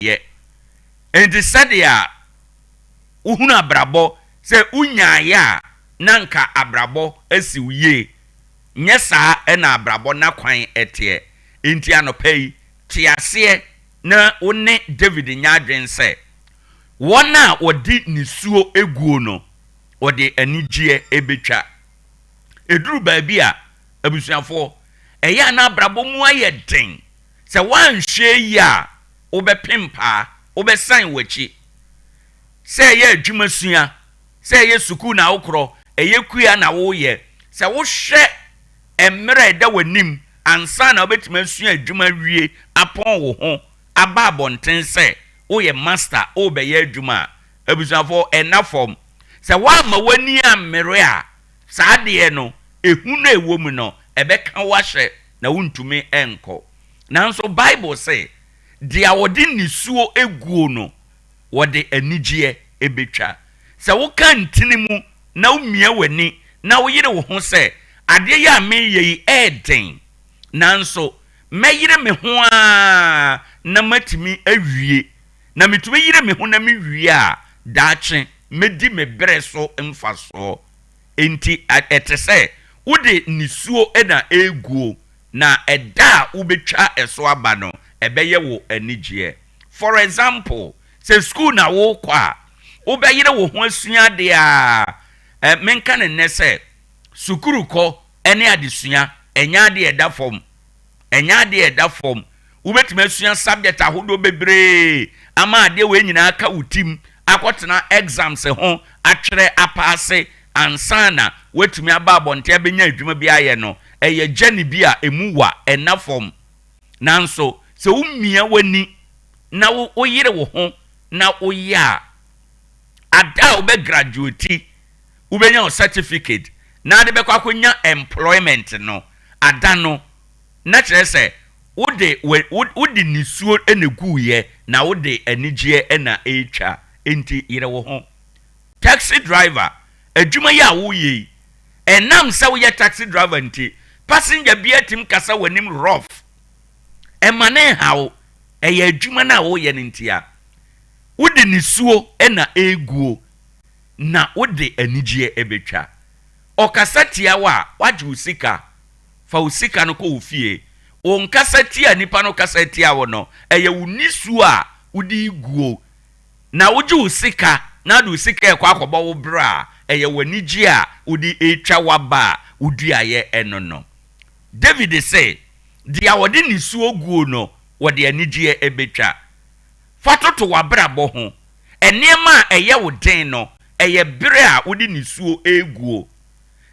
Yɛ. Enti sɛdeɛ wohunu abrabɔ sɛ wonyaeɛ a na anka abrabɔ asi wo yie, nyɛ saa na abrabɔ n'akwan teɛ. Enti anɔpa yi, te aseɛ na wo ne David nyɛ adwene sɛ, wɔn a wɔde nisuo guo no, wɔde anigyeɛ bɛtwa. Ɛduru baabi a, abusuafoɔ, ɛyɛ a na abrabɔ mu ayɛ den. Sɛ woanhwɛ yie a, wobɛpem paa, wobɛsan w'akyi. Sɛ ɛyɛ adwuma sua, sɛ ɛyɛ sukuu na wokorɔ, ɛyɛ kua na woyɛ, sɛ wohwɛ mmerɛ a ɛda w'anim ansa na wobɛtumi asua adwuma awie apɔn wo ho aba abɔnten sɛ woyɛ master worebɛyɛ adwuma a, abusuafoɔ, ɛnna fam. Sɛ woamma w'ani ammere a, saa adeɛ no, ehu no a ɛwɔ mu no, ɛbɛka wo ahyɛ na wontumi nkɔ. Nanso Bible se, Deɛ wɔde nisuo guo no, wɔde anigyeɛ bɛtwa. Sɛ woka ntini mu na womia w'ani na woyere wo ho sɛ, Adeɛ yi a mereyɛ yi yɛ den, nanso mɛyere me ho ara na matumi awie, na metumi yere me ho na mewie a, daakye mɛdi me berɛ so mfasoɔ. Enti ɛte sɛ wode nisuo na ɛreguo, na ɛda a wobɛtwa ɛso aba no, ɛbɛyɛ wo anigyeɛ. For example, sɛ sukuu na worekɔ a, wobɛyere wo ho asua adeɛ ara. Ɛ, menka no nnɛ sɛ, sukuukɔ ne adesua, ɛnyɛ adeɛ a ɛda fam. Ɛnyɛ adeɛ a ɛda fam. Wobɛtumi asua subject ahodoɔ bebree ama adeɛ wei nyinaa aka wo tim akɔtena exams ho atwerɛ apaase ansa na woatumi aba abɔnten abɛnya adwuma bi ayɛ no. Ɛyɛ journey bi a ɛmu wa, ɛnna fam. Nanso sɛ womia w'ani na wo woyere wo ho na woyɛ a, ada a wobɛ graduate, wobɛnya wo certificate na ade bɛkɔ akɔnya employment no, ada no na kyerɛ sɛ wode wode nisuo na eguiɛ na wode anigyeɛ na ɛretwa. Enti yere wo ho. Taxi driver, adwuma yi a woreyɛ yi, ɛnam sɛ woyɛ taxi driver nti, passenger biara tumi kasa w'anim rough. Ɛmma no nha wo. Ɛyɛ adwuma no a woreyɛ no ntia. Wode nisuo na ɛreguo na wode anigyeɛ bɛtwa. Ɔkasa tia wo a, wagye wo sika. Fa wo sika no kɔ wo fie. Wo nkasa tia nipa no kasa tia wo no, ɛyɛ wo nisuo a wode reguo. Na wogye wo sika na wode wo sika rekɔ akɔbɔ wo bra a, ɛyɛ w'anigyeɛ a wode retwa w'aba a woduaeɛ no no. David se, Deɛ wɔde nisuo guo no, wɔde anigyeɛ bɛtwa. Fa toto w'abrabɔ ho. Nneɛma a ɛyɛ wo den no, ɛyɛ berɛ a wode nisuo reguo.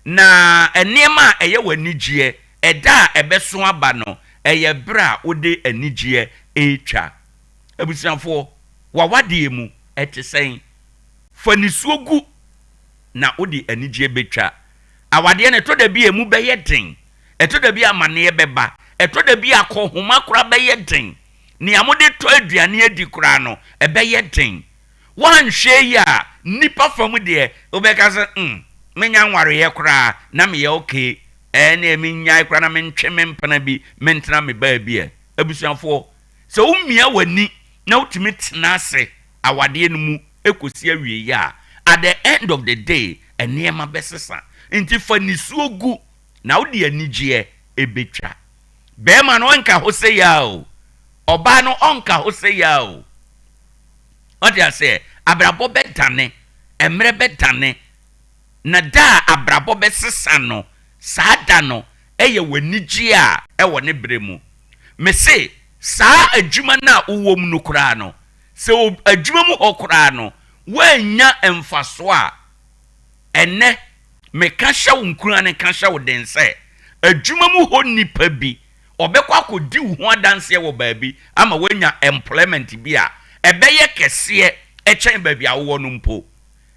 Na nneɛma a ɛyɛ wo anigyeɛ, ɛda a ɛbɛso aba no, ɛyɛ berɛ a wode anigyeɛ retwa. Abusuafoɔ, w'awadeɛ mu, ɛte sɛn? Fa nisuo gu na wode anigyeɛ bɛtwa. Awadeɛ no, ɛtɔ da bi a emu bɛyɛ den, ɛtɔ da bi a amaneɛ bɛba, ɛtɔ da bi a akɔnhoma koraa bɛyɛ den, nea mode tɔ aduane adi koraa no, ɛbɛyɛ den. Woanhwɛ yie a, nnipa fam deɛ, wobɛka sɛ, Hmm, mennya nwareeɛ koraa na meyɛ okay, ɛnneɛ mennyae koraa na mentwe me mpena bi mentena me baabi ɛ. Abusuafoɔ, sɛ womia w'ani na wotumi tena ase awadeɛ no mu kɔsi awieeɛ a, at the end of the day, nneɛma bɛsesa. Nti fa nisuo gu na wode anigyeɛ bɛtwa. Barima no ɔnka hɔ sei ara o, ɔbaa no ɔnka hɔ sei ara o. Wate aseɛ? Abrabɔ bɛdane, mmerɛ bɛdane, na da a abrabɔ bɛsesa no, saa da no yɛ w'anigyeɛ a ɛwɔ ne berɛ mu. Mese, saa adwuma no a wowɔ mu no koraa no, sɛ adwuma mu hɔ koraa no, woannya mfasoɔ a, ɛnnɛ, meka hyɛ wo nkuran ka hyɛ wo den sɛ, adwuma mu hɔ nipa bi, ɔbɛkɔ akɔdi wo ho adanseɛ wɔ baabi ama woanya employment bi a ɛbɛyɛ kɛseɛ kyɛn baabi a wowɔ no mpo.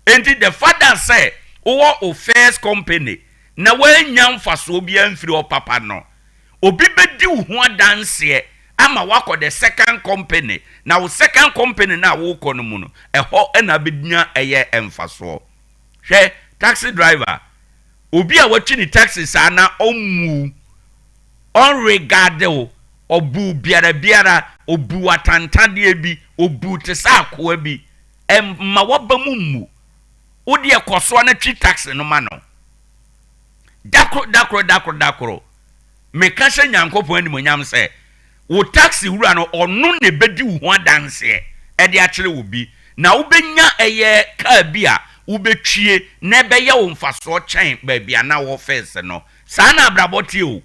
Enti the fact that sɛ wowɔ wo first company na woannya mfasoɔ biara mfiri hɔ papa no, obi bɛdi wo ho adanseɛ ama woakɔ the second company, na wo second company no a worekɔ no mu no, ɛhɔ na wobɛnya ɛyɛ mfasoɔ. Hwɛ taxi driver, obi a watwi ne taxi saa na ɔmmu wo, ɔnregarde wo, ɔbu wo biara biara, ɔbu wo atantadeɛ bi, ɔbu wo te sɛ akoa bi. Mma w'aba mu mmu. Wo deɛ kɔ so ara na twi taxi no ma no. Da koro, da koro, da koro, da koro, meka hyɛ Nyankopɔn animuonyam sɛ, wo taxi wura no, ɔno na ɛbɛdi wo ho adanseɛ de akyerɛ obi, na wobɛnya ɛyɛ kaa bi a wobɛtwie na ɛbɛyɛ wo mfasoɔ kyɛn baabi a na wɔ first no. Saa na abrabɔ teɛ o.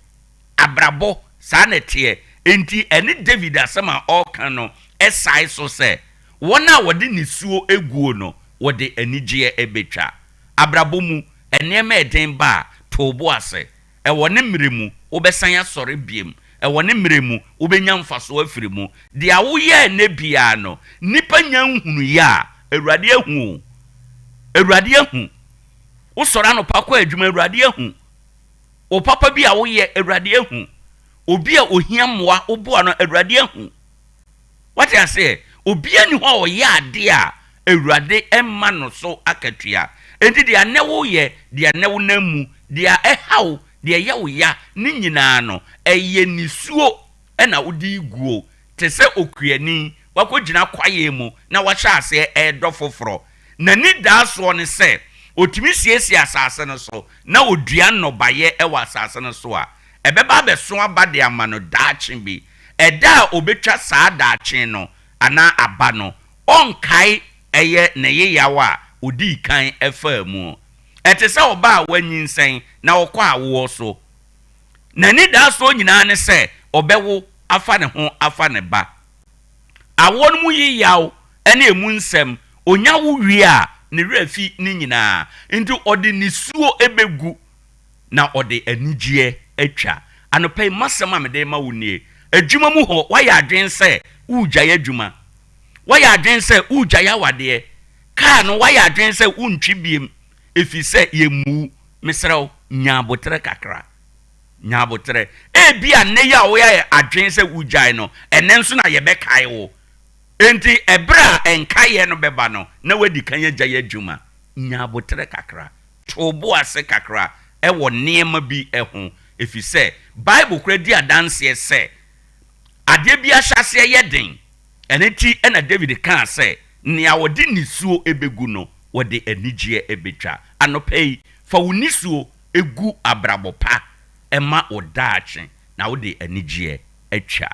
Abrabɔ, saa na ɛteɛ. Enti ɛne David asɛm a ɔreka no sae so sɛ, Wɔn a wɔde nisuo guo no, wɔde anigyeɛ bɛtwa. Abrabɔ mu, nneɛma a ɛden ba a, to wo bo ase. Ɛwɔ ne mmerɛ mu, wobɛsan asɔre biom. Ɛwɔ ne mmerɛ mu, wobɛnya mfasoɔ afiri mu. Deɛ woyɛ ɛnnɛ biara no, nnipa nnya nhunuiɛ a, Awurade ahu o. Awurade ahu. Wosɔre anɔpa kɔ adwuma, Awurade ahu. Wo papa bi a woyɛ, Awurade ahu. Obi a ohia mmoa, woboa no, Awurade ahu. Wate aseɛ? Obiara nni hɔ a ɔyɛ adeɛ a Awurade mma no so akatua. Enti deɛ nnɛ woyɛ, deɛ nnɛ wonam mu, deɛ ɛha wo, deɛ ɛyɛ wo ya, ne nyinaa no, ɛyɛ nisuo na wode reguo. Te sɛ okuani, wakɔgyina kwaeɛ mu na wahyɛ aseɛ redɔ foforɔ. N'anidaasoɔ ne sɛ ɔtumi siesie asase no so na ɔdua nnɔbaeɛ wɔ asase no so a, ɛbɛba abɛso aba de ama no daakye bi. Ɛda a ɔbɛtwa saa daakye no anaa aba no, ɔnkae ɛyɛ ne yeyaw a ɔdii kan faa mu. Ɛte sɛ ɔbaa a wanyinsɛn na ɔkɔ awoɔ so. N'anidaasoɔ nyinaa ne sɛ ɔbɛwo afa ne ho afa ne ba. Awoɔ no mu yeyaw ne emu nsɛm, ɔnya wo wie a, ne werɛ fi ne nyinaa. Nti ɔde nisuo bɛgu na ɔde anigyeɛ atwa. Anɔpa yi, m'asɛm a mede rema wo nie, Adwuma mu hɔ, woayɛ adwene sɛ woregyae adwuma? Woayɛ adwene sɛ woregyae awadeɛ? Kaa no, woayɛ adwene sɛ worentwi biom ɛfiri sɛ yɛmmu wo? Mesrɛ wo, nya aboterɛ kakra. Nya aboterɛ. Ebia nnɛ yi a woayɛ adwene sɛ woregyae no, ɛnnɛ nso na yɛbɛkae wo. Enti ɛberɛ a nkaeɛ no bɛba no, na woadi kan agyae adwuma. Nya aboterɛ kakra. To wo bo ase kakra wɔ nneɛma bi ho, efisɛ Bible koraa di adanseɛ sɛ adeɛ bi ahyɛaseɛ yɛ den. Ɛno nti na David kaa sɛ, Nea ɔde nisuo bɛgu no, wɔde anigyeɛ bɛtwa. Anɔpa yi, fa wo nisuo gu abrabɔ pa ma wo daakye, na wode anigyeɛ atwa.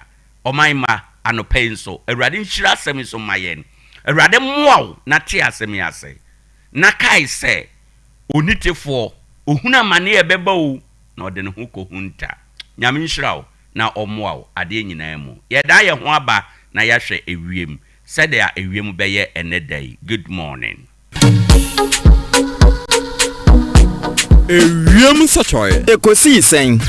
Ɔman mma, anɔpa yi nso, Awurade nhyira asɛm yi so mma yɛn. Awurade mmoa wo na te asɛm yi ase. Na kae sɛ, onitefoɔ, ɔhunu amaneɛ a ɛbɛba o, na ɔde ne ho kɔhunta. Nyame nhyira wo na ɔmmoa wo adeɛ nyinaa mu. Yɛdan yɛn ho aba na yɛahwɛ ewiem sɛdeɛ ewiem bɛyɛ ɛnnɛ da yi. Good morning. Ewiem nsɔkyerɛ. Ɛkɔsii sɛn?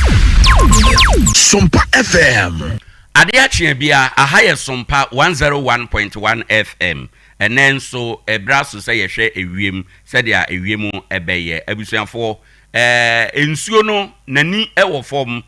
Sompa FM. Adeɛ akye abia, aha yɛ Sompa 101.1 FM. Ɛnnɛ nso, ɛberɛ aso sɛ yɛhwɛ ewiem sɛdeɛ ewiem bɛyɛ. Abusuafoɔ, ɛɛ nsuo no n'ani wɔ fam.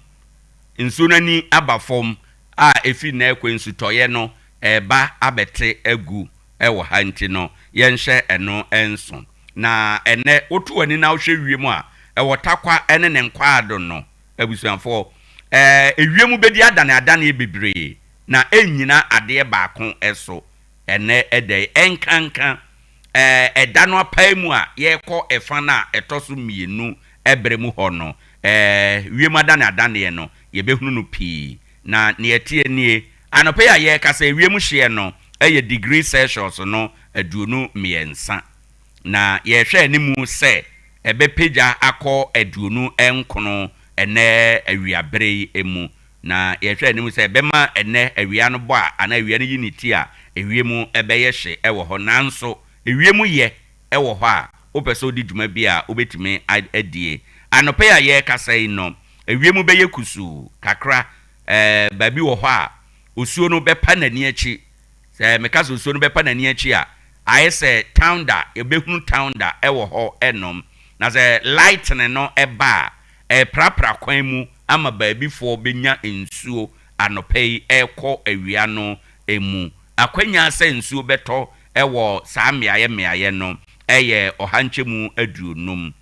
Nsuo no ani aba fam a ɛfiri nnɛ rekɔ nsutɔeɛ no reba abɛte agu wɔ ha nti no, yɛnhyɛ ɛno nso. Na ɛnnɛ, woto w'ani na wohwɛ wiem a, ɛwɔ Tarkwa ne ne nkwaado no, abusuafoɔ, ɛɛ ewiem bɛdi adaneadaneɛ bebree na ɛnnyina adeɛ baako so. Ɛnnɛ da yi, ɛnkanka ɛda no apae mu a yɛrekɔ ɛfa no a ɛtɔ so mmienu berɛ mu hɔ no, wiem adaneadaneɛ no, yɛbɛhunu no pii. Na deɛ ɛteɛ nie, anɔpa yi a yɛrekasa yi, wiem hyeɛ no yɛ degree Celsius no 23, na yɛrehwɛ anim sɛ ɛbɛpagya akɔ 29 ɛnnɛ awiaberɛ yi mu. Na yɛhwɛ anim sɛ ɛbɛma ɛnnɛ awia no bɔ a anaa awia no yi ne ti a, ewiem bɛyɛ hye wɔ hɔ. Nanso ewiem yɛ wɔ hɔ a, wopɛ sɛ wodi dwuma bi a wobɛtumi adie. Anɔpa yi a yɛrekasa yi no, ewiem bɛyɛ kusuu kakra. Baabi wɔ hɔ a, osuo no bɛpa n'ani akyi. Sɛ meka sɛ osuo no bɛpa n'ani akyi a, ayɛ sɛ thunder, yɛbɛhunu thunder wɔ hɔ nom. Na sɛ lightning no ba a, ɛreprapra kwan mu ama baabifoɔ bɛnya nsuo anɔpa yi rekɔ awia no mu. Akwanya sɛ nsuo bɛtɔ wɔ saa mmeaeɛ mmeaeɛ no yɛ 150.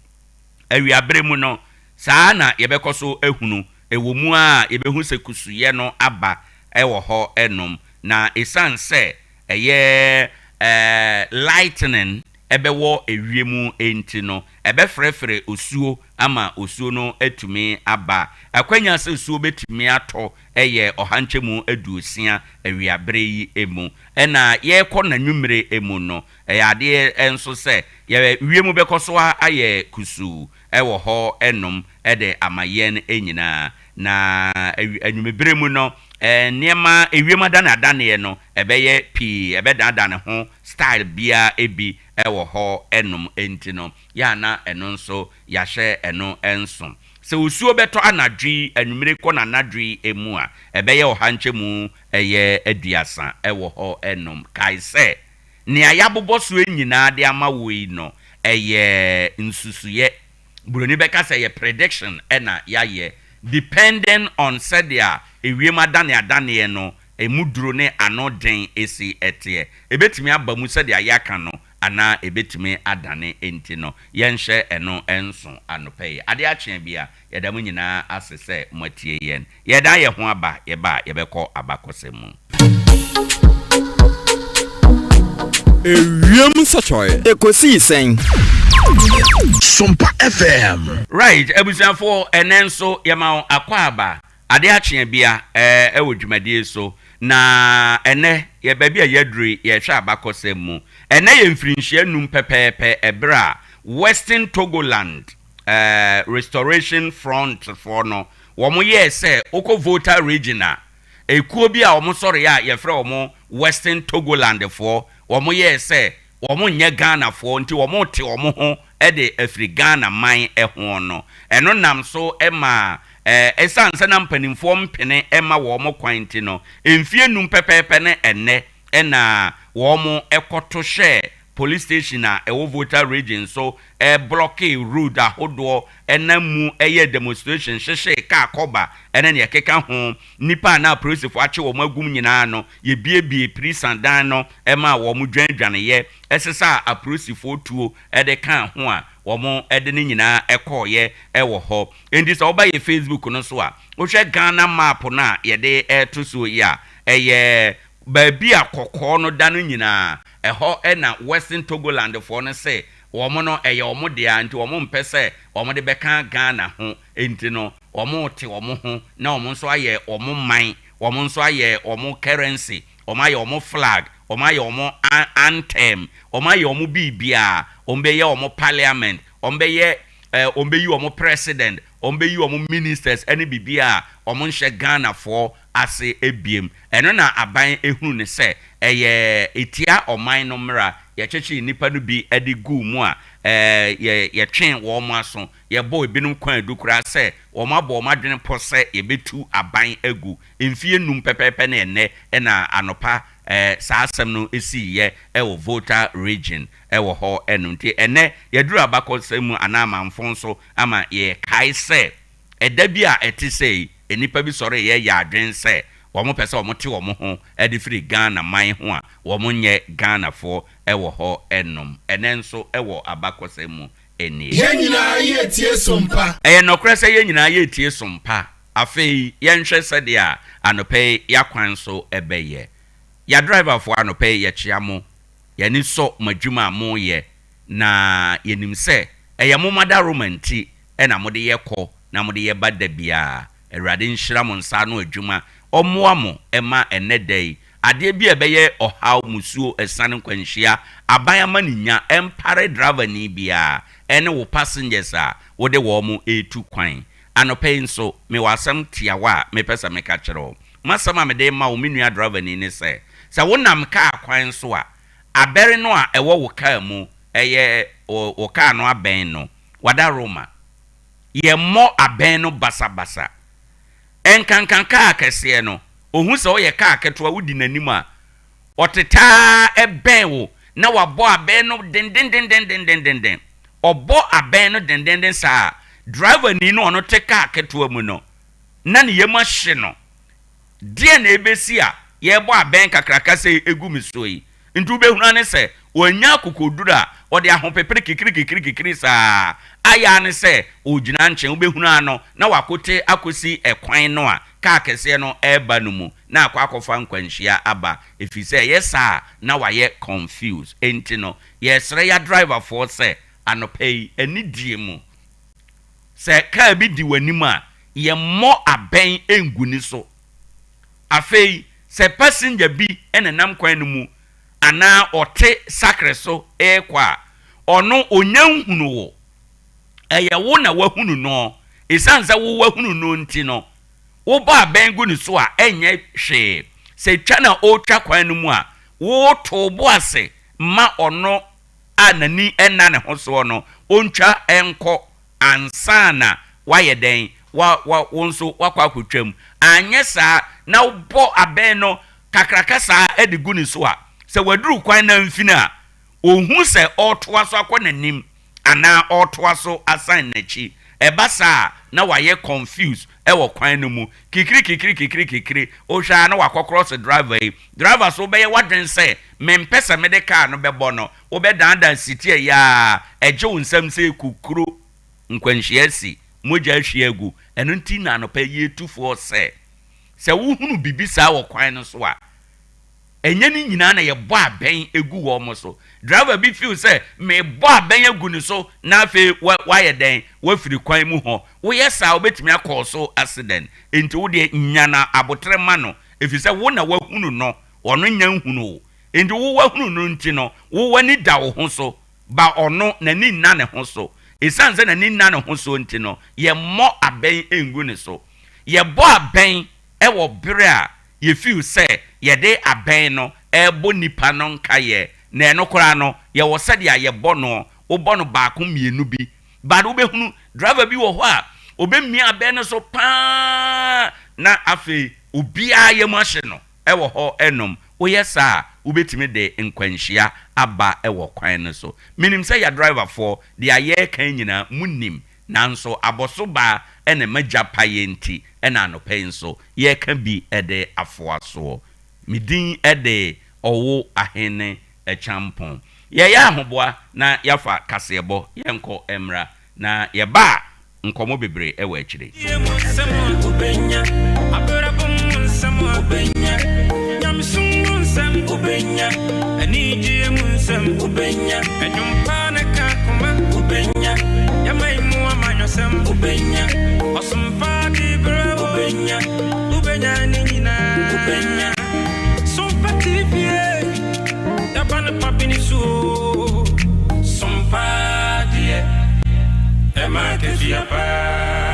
Awiaberɛ mu no, saa ara na yɛbɛkɔ so ahunu, ɛwɔ mu ara a yɛbɛhu sɛ kusuyɛ no aba wɔ hɔ nom. Na ɛsiane sɛ ɛyɛ lightning ɛbɛwɔ ewiem nti no, ɛbɛfrɛfrɛ osuo ama osuo no atumi aba. Akwanya sɛ osuo bɛtumi atɔ ɛyɛ 160 awiabere yi mu. Ɛna yɛrekɔ n'anwummere mu no, ɛyɛ adeɛ nso sɛ yɛ wiem bɛkɔ so ayɛ kusuu ɛwɔ hɔ ɛnom ɛde ama yɛn nyinaa. Na anwummere mu no, nneɛma ewiem adaneadaneɛ no ɛbɛyɛ pii, ɛbɛdanedane ho style biara ebi ɛwɔ hɔ ɛnom nti no, yɛana ɛno nso yɛahyɛ ɛno nso. Sɛ osuo bɛtɔ anadwo yi, anwummere kɔ n'anadwo yi mu a, ɛbɛyɛ 130 ɛwɔ hɔ ɛnom. Kae sɛ nea yɛabobɔ so nyinaa de ama wo yi no, ɛyɛ nsusuyɛ. Buroni bɛka sɛ yɛ prediction ɛna yɛayɛ depending on sɛdeɛ ewiem adane adaneɛ no emu duro ne ano den esi ɛteɛ. Ebetumi aba mu sɛdeɛ yɛaka no anaa ebetumi adane nti no, yɛnhyɛ ɛno nso anɔpɛ yi. Adeɛ akyea bi a, yɛda mo nyinaa ase sɛ moatie yɛn. Yɛdan yɛn ho aba, yɛba a yɛbɛkɔ abakɔsɛm mu. Ewiem nsɔkyerɛ. Ekosii sɛn? Sompa FM. Right, abusuafoɔ, ɛnɛ nso yɛma wo akɔ aba. Adeɛ akyea bia ɛwɔ dwumadie so. Na ɛnɛ yɛ baabi a yɛaduru yi, yɛhwɛ abakɔsɛm mu. Ɛnɛ yɛ mfirinhyia 5 pɛpɛɛpɛ ɛberɛ a Western Togoland Restoration Front foɔ no wɔn yɛɛ sɛ wokɔ Volta Region a, ekuo bi a wɔn sɔre a yɛfrɛ wɔn Western Togoland foɔ, wɔn yɛɛ sɛ wɔn nyɛ Ghana foɔ nti wɔn te wɔn ho de afiri Ghana man ho no. Ɛno nam so ma ɛsiane sɛ na mpanimfoɔ mpene ma wɔn kwan nti no, mfie 5 pɛpɛɛpɛ ne ɛnnɛ ɛna wɔn kɔto hyɛɛ police station a ɛwɔ Volta Region so, blocke road ahodoɔ, ɛnam mu ɛyɛ demonstration, hyehyɛ kaa kɔba ɛne nea ɛkeka ho. Nnipa a na apolisifoɔ akye wɔn agum nyinaa no, yɛbiebie prison dan no ɛma wɔn dwanedwaneyɛ, ɛsesa apolisifoɔ tuo ɛde kaa ho a wɔn ɛde ne nyinaa ɛkɔɔyɛ ɛwɔ hɔ. Enti sɛ woba yɛ Facebook no so a, wohwɛ Ghana map no a yɛde ɛto so yi a, ɛyɛ baabi a kɔkɔɔ no da no nyinaa, ɛhɔ ɛna Western Togoland foɔ no sɛ wɔn no ɛyɛ wɔn dea nti wɔn mpɛ sɛ wɔn de bɛka Ghana ho nti no, wɔn te wɔn ho na wɔn nso ayɛ wɔn man, wɔn nso ayɛ wɔn currency, wɔn ayɛ wɔn flag, wɔn ayɛ wɔn anthem, wɔn ayɛ wɔn biribiara, wɔn bɛyɛ wɔn parliament, wɔn bɛyɛ wɔn bɛyi wɔn president, wɔn bɛyi wɔn ministers ɛne biribiara a wɔn nhyɛ Ghanafoɔ ase ebiem. Ɛno na aban ehunu ne sɛ ɛyɛ etia ɔman no mmra. Yɛkyekyere nnipa no bi de gu mu a yɛtwe wɔn aso, yɛbɔ ebinom kwan edu koraa sɛ wɔn abɔ wɔn adwene pɔ sɛ yɛbɛtu aban agu. Mfie 5 pɛpɛɛpɛ ne ɛnnɛ ɛna anɔpa saa asɛm no esiiɛ ɛwɔ Volta Region ɛwɔ hɔ ɛno nti ɛnnɛ yɛduru abakɔsɛm mu anaa amanfo nso ama yɛkae sɛ ɛda bi a ɛte sɛ yi, nnipa bi sɔre yɛ adwene sɛ wɔn pɛ sɛ wɔn te wɔn ho ɛde firi Ghana man ho a wɔn nyɛ Ghanafoɔ ɛwɔ hɔ ɛnom. Ɛnɛ nso ɛwɔ abakɔsɛm mu ɛnie. Yɛn nyinaa yɛtie Sompa. Ɛyɛ nɔkorɛ sɛ yɛn nyinaa yɛtie Sompa. Afei yɛnhwɛ sɛdeɛ a anɔpɛ yi yɛakwan so ɛbɛyɛ. Yɛ driverfoɔ, anɔpɛ yi yɛkyea mo. Yɛni sɔ mo adwuma a moyɛ, na yɛnim sɛ ɛyɛ mo madaroma nti ɛna mode yɛ kɔ na mode yɛ ba da biara. Awurade nhyira mo nsa ano adwuma, ɔmmoa mo ɛma ɛnnɛ da yi adeɛ bi a ɛbɛyɛ ɔhaw, musuo, ɛsane nkwanhyia, aban ama ne nya ɛmpare driverni biara ɛne wo passengers a wode wɔn mo ɛretu kwan. Anɔpɛ yi nso mewɔ asɛm tiawa a mepɛ sɛ meka kyerɛ wo. M'asɛm a mede ma wo, me nua driverni, ne sɛ, sɛ wonam kaa kwan so a, abɛre no a ɛwɔ wo kaa mu, ɛyɛ wo kaa no abɛn no, wadaroma, yɛmmɔ abɛn no basabasa. Ɛnkankan kaa kɛseɛ no, ohu sɛ ɔyɛ kaa ketewa wodi n'anim a, ɔtetaa ɛbɛn wo na wabɔ abɛn no dendendendendendenden. Ɔbɔ abɛn no dendenden saa, driver ni no ɔno te kaa ketewa mu no, na ne yam ahye no. Deɛ na ebesi a yɛbɔ abɛn kakraka sɛ egu me so yi? Nti wobɛhunu ara ne sɛ wanya akokoduru a ɔde ahopepere kikirikikirikikiri saa ayɛ ara ne sɛ ɔregyina nkyɛn. Wobɛhunu ara no na wakote akɔsi ɛkwan no a kaa kɛseɛ no reba no mu na akɔ akɔfa nkwanhyia aba ɛfiri sɛ ɛyɛ saa a na wayɛ confused. Enti no yɛresrɛ ya driverfoɔ sɛ anɔpa yi anidie mu sɛ kaa bi di w'anim a yɛmmɔ abɛn ngu ne so. Afei sɛ passenger bi nenam kwan no mu anaa ɔte sakre so rekɔ a, ɔno ɔnnya nhunu wo. Ɛyɛ wo na woahunu no. Ɛsiane sɛ wo woahunu no nti no, wobɔ abɛn gu ne so a, ɛnyɛ hwee. Sɛ twa na ɔretwa kwan no mu a, woto wo bo ase ma ɔno a n'ani nna ne ho soɔ no, ɔntwa nkɔ ansa na woayɛ dɛn? Wa, wa, wo nso woakɔ akɔtwam. Anyɛ saa na wobɔ abɛn no kakraka saa de gu ne so a, sɛ waduru kwan no amfini a, ɔhu sɛ ɔretoa so akɔ n'anim anaa ɔretoa so asan n'akyi. Ɛba saa a, na wayɛ confused wɔ kwan no mu. Kikiri kikiri kikiri kikiri, wohwɛ a na wakɔ cross driver yi. Driver so wobɛyɛ w'adwene sɛ, mempɛ sɛ mede car no bɛbɔ no. Wobɛdaadaa sitiɛ yi ara, ɛgye wo nsam sɛ kukuru, nkwanhyia asi, mogya ahwie agu. Ɛno nti na anɔpa yi yɛtu foɔ sɛ, sɛ wohunu biribi saa wɔ kwan no so a, ɛnyɛ ne nyinaa na yɛbɔ abɛn gu wɔn so. Driver bi feel sɛ mebɔ abɛn agu ne so na afei wayɛ dɛn, wafiri kwan mu hɔ. Woyɛ saa a, wobɛtumi akɔɔ so accident. Enti wo deɛ nya no aboterɛ ma no, ɛfiri sɛ wo na wahunu no, ɔno nnya nhunu wo. Enti wo wahunu no nti no, wo w'ani da wo ho so, ba ɔno, n'ani nna ne ho so. Esiane sɛ n'ani nna ne ho soɔ nti no, yɛmmɔ abɛn ngu ne so. Yɛbɔ abɛn wɔ bere a yɛfeel sɛ yɛde abɛn no rebɔ nipa no nkaeɛ, na ɛno koraa no, yɛwɔ sɛdeɛ a yɛbɔ noɔ, wobɔ no baako mmienu bi, but wobɛhunu driver bi wɔ hɔ a, ɔbɛmia abɛn no so pa ara na afei obiara yam ahye no. wɔ hɔ nom. Woyɛ saa a, wobɛtumi de nkwanhyia aba wɔ kwan no so. Menim sɛ yɛadriverfoɔ, deɛ yɛreka yi nyinaa monim, nanso abɔso baa na ɛma gya paeɛ nti na anɔpa yi nso yɛreka bi de afoa soɔ. Me din de Ɔwo Ahene Kyampong. Yɛreyɛ ahoboa na yɛafa kaseɛbɔ, yɛnkɔ mmra na yɛba a, Nkɔmmɔ bebree wɔ akyire. Ɛma akatua paa.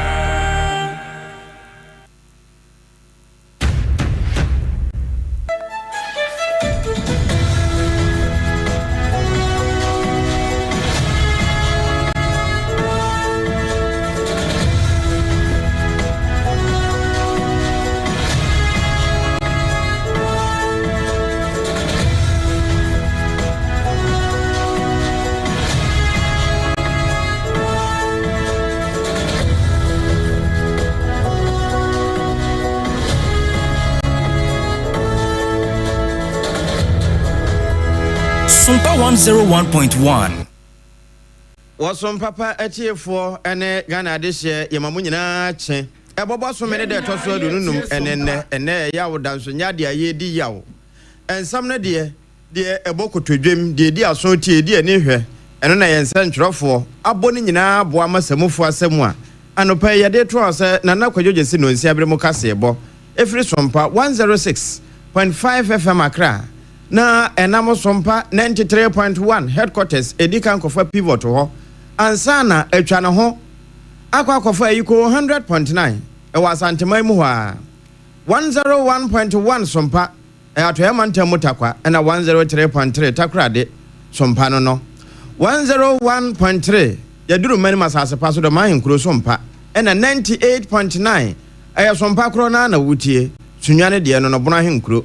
Sompa 101.1. Wɔsom papa atiefoɔ ne Ghana adehyeɛ yɛma mo nyinaa kye. Ɛbɔ bɔsome ne da ɛtɔ so aduonu num ɛne nnɛ. Ɛnnɛ yɛ yaw da nso nyɛ adeɛ a yɛredi yaw. Nsɛm no deɛ, deɛ ɛbɔ kotodwem, deɛ ɛdi aso tie, ɛdi ani hwɛ, ɛno na yɛn nsɛntwerɛfoɔ abɔ ne nyinaa aboa ama samufoɔ asɛm a anɔpa yi yɛde retoa wo sɛ Nana Kwadwo Gyasi Nonsia bere mu kaseɛbɔ ɛfiri Sompa 106.5 FM Accra na ɛnam Sompa 93.1 Headquarters ɛdi kan kɔfa Pivot hɔ ansa na atwa ne ho akɔ akɔfa Ayiko 100.9 ɛwɔ Asanteman mu hɔ ara. 101.1 Sompa, ɛyɛ Atɔeɛ Mantam mu Tarkwa ɛna 103.3 Takoradi Sompa no no. 101.3 Yɛduru Manim asase pa so Dɔm Ahenkuro Sompa ɛna 98.9 ɛyɛ Sompa korɔ no ara na wotie, Sunyani deɛ no no Bono Ahenkuro.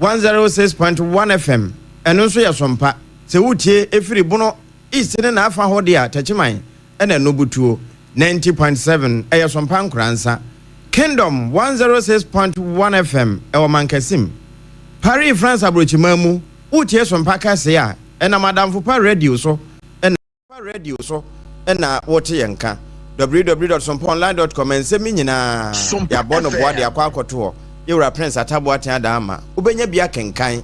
106.1 FM ɛno nso yɛ Sompa, sɛ wotie ɛfiri Bono East ne n'afa hɔ deɛ a Techiman ɛna ɛno butuo. 90.7 ɛyɛ Sompa Nkoransa, Kingdom 106.1 FM ɛwɔ Mankasim, Paris, France abrokyiman mu. Wotie Sompa Kɛseɛ a, ɛnam Adamfo Pa Radio so na Radio so na wote yɛn nka. www.sompaonline.com Nsɛm yi nyinaa, Sompa yɛabɔ no boa de FM. akɔ akɔto hɔ. Yɛwura Prince Atta Boateng adan ama. Wobɛnya bi akenkan.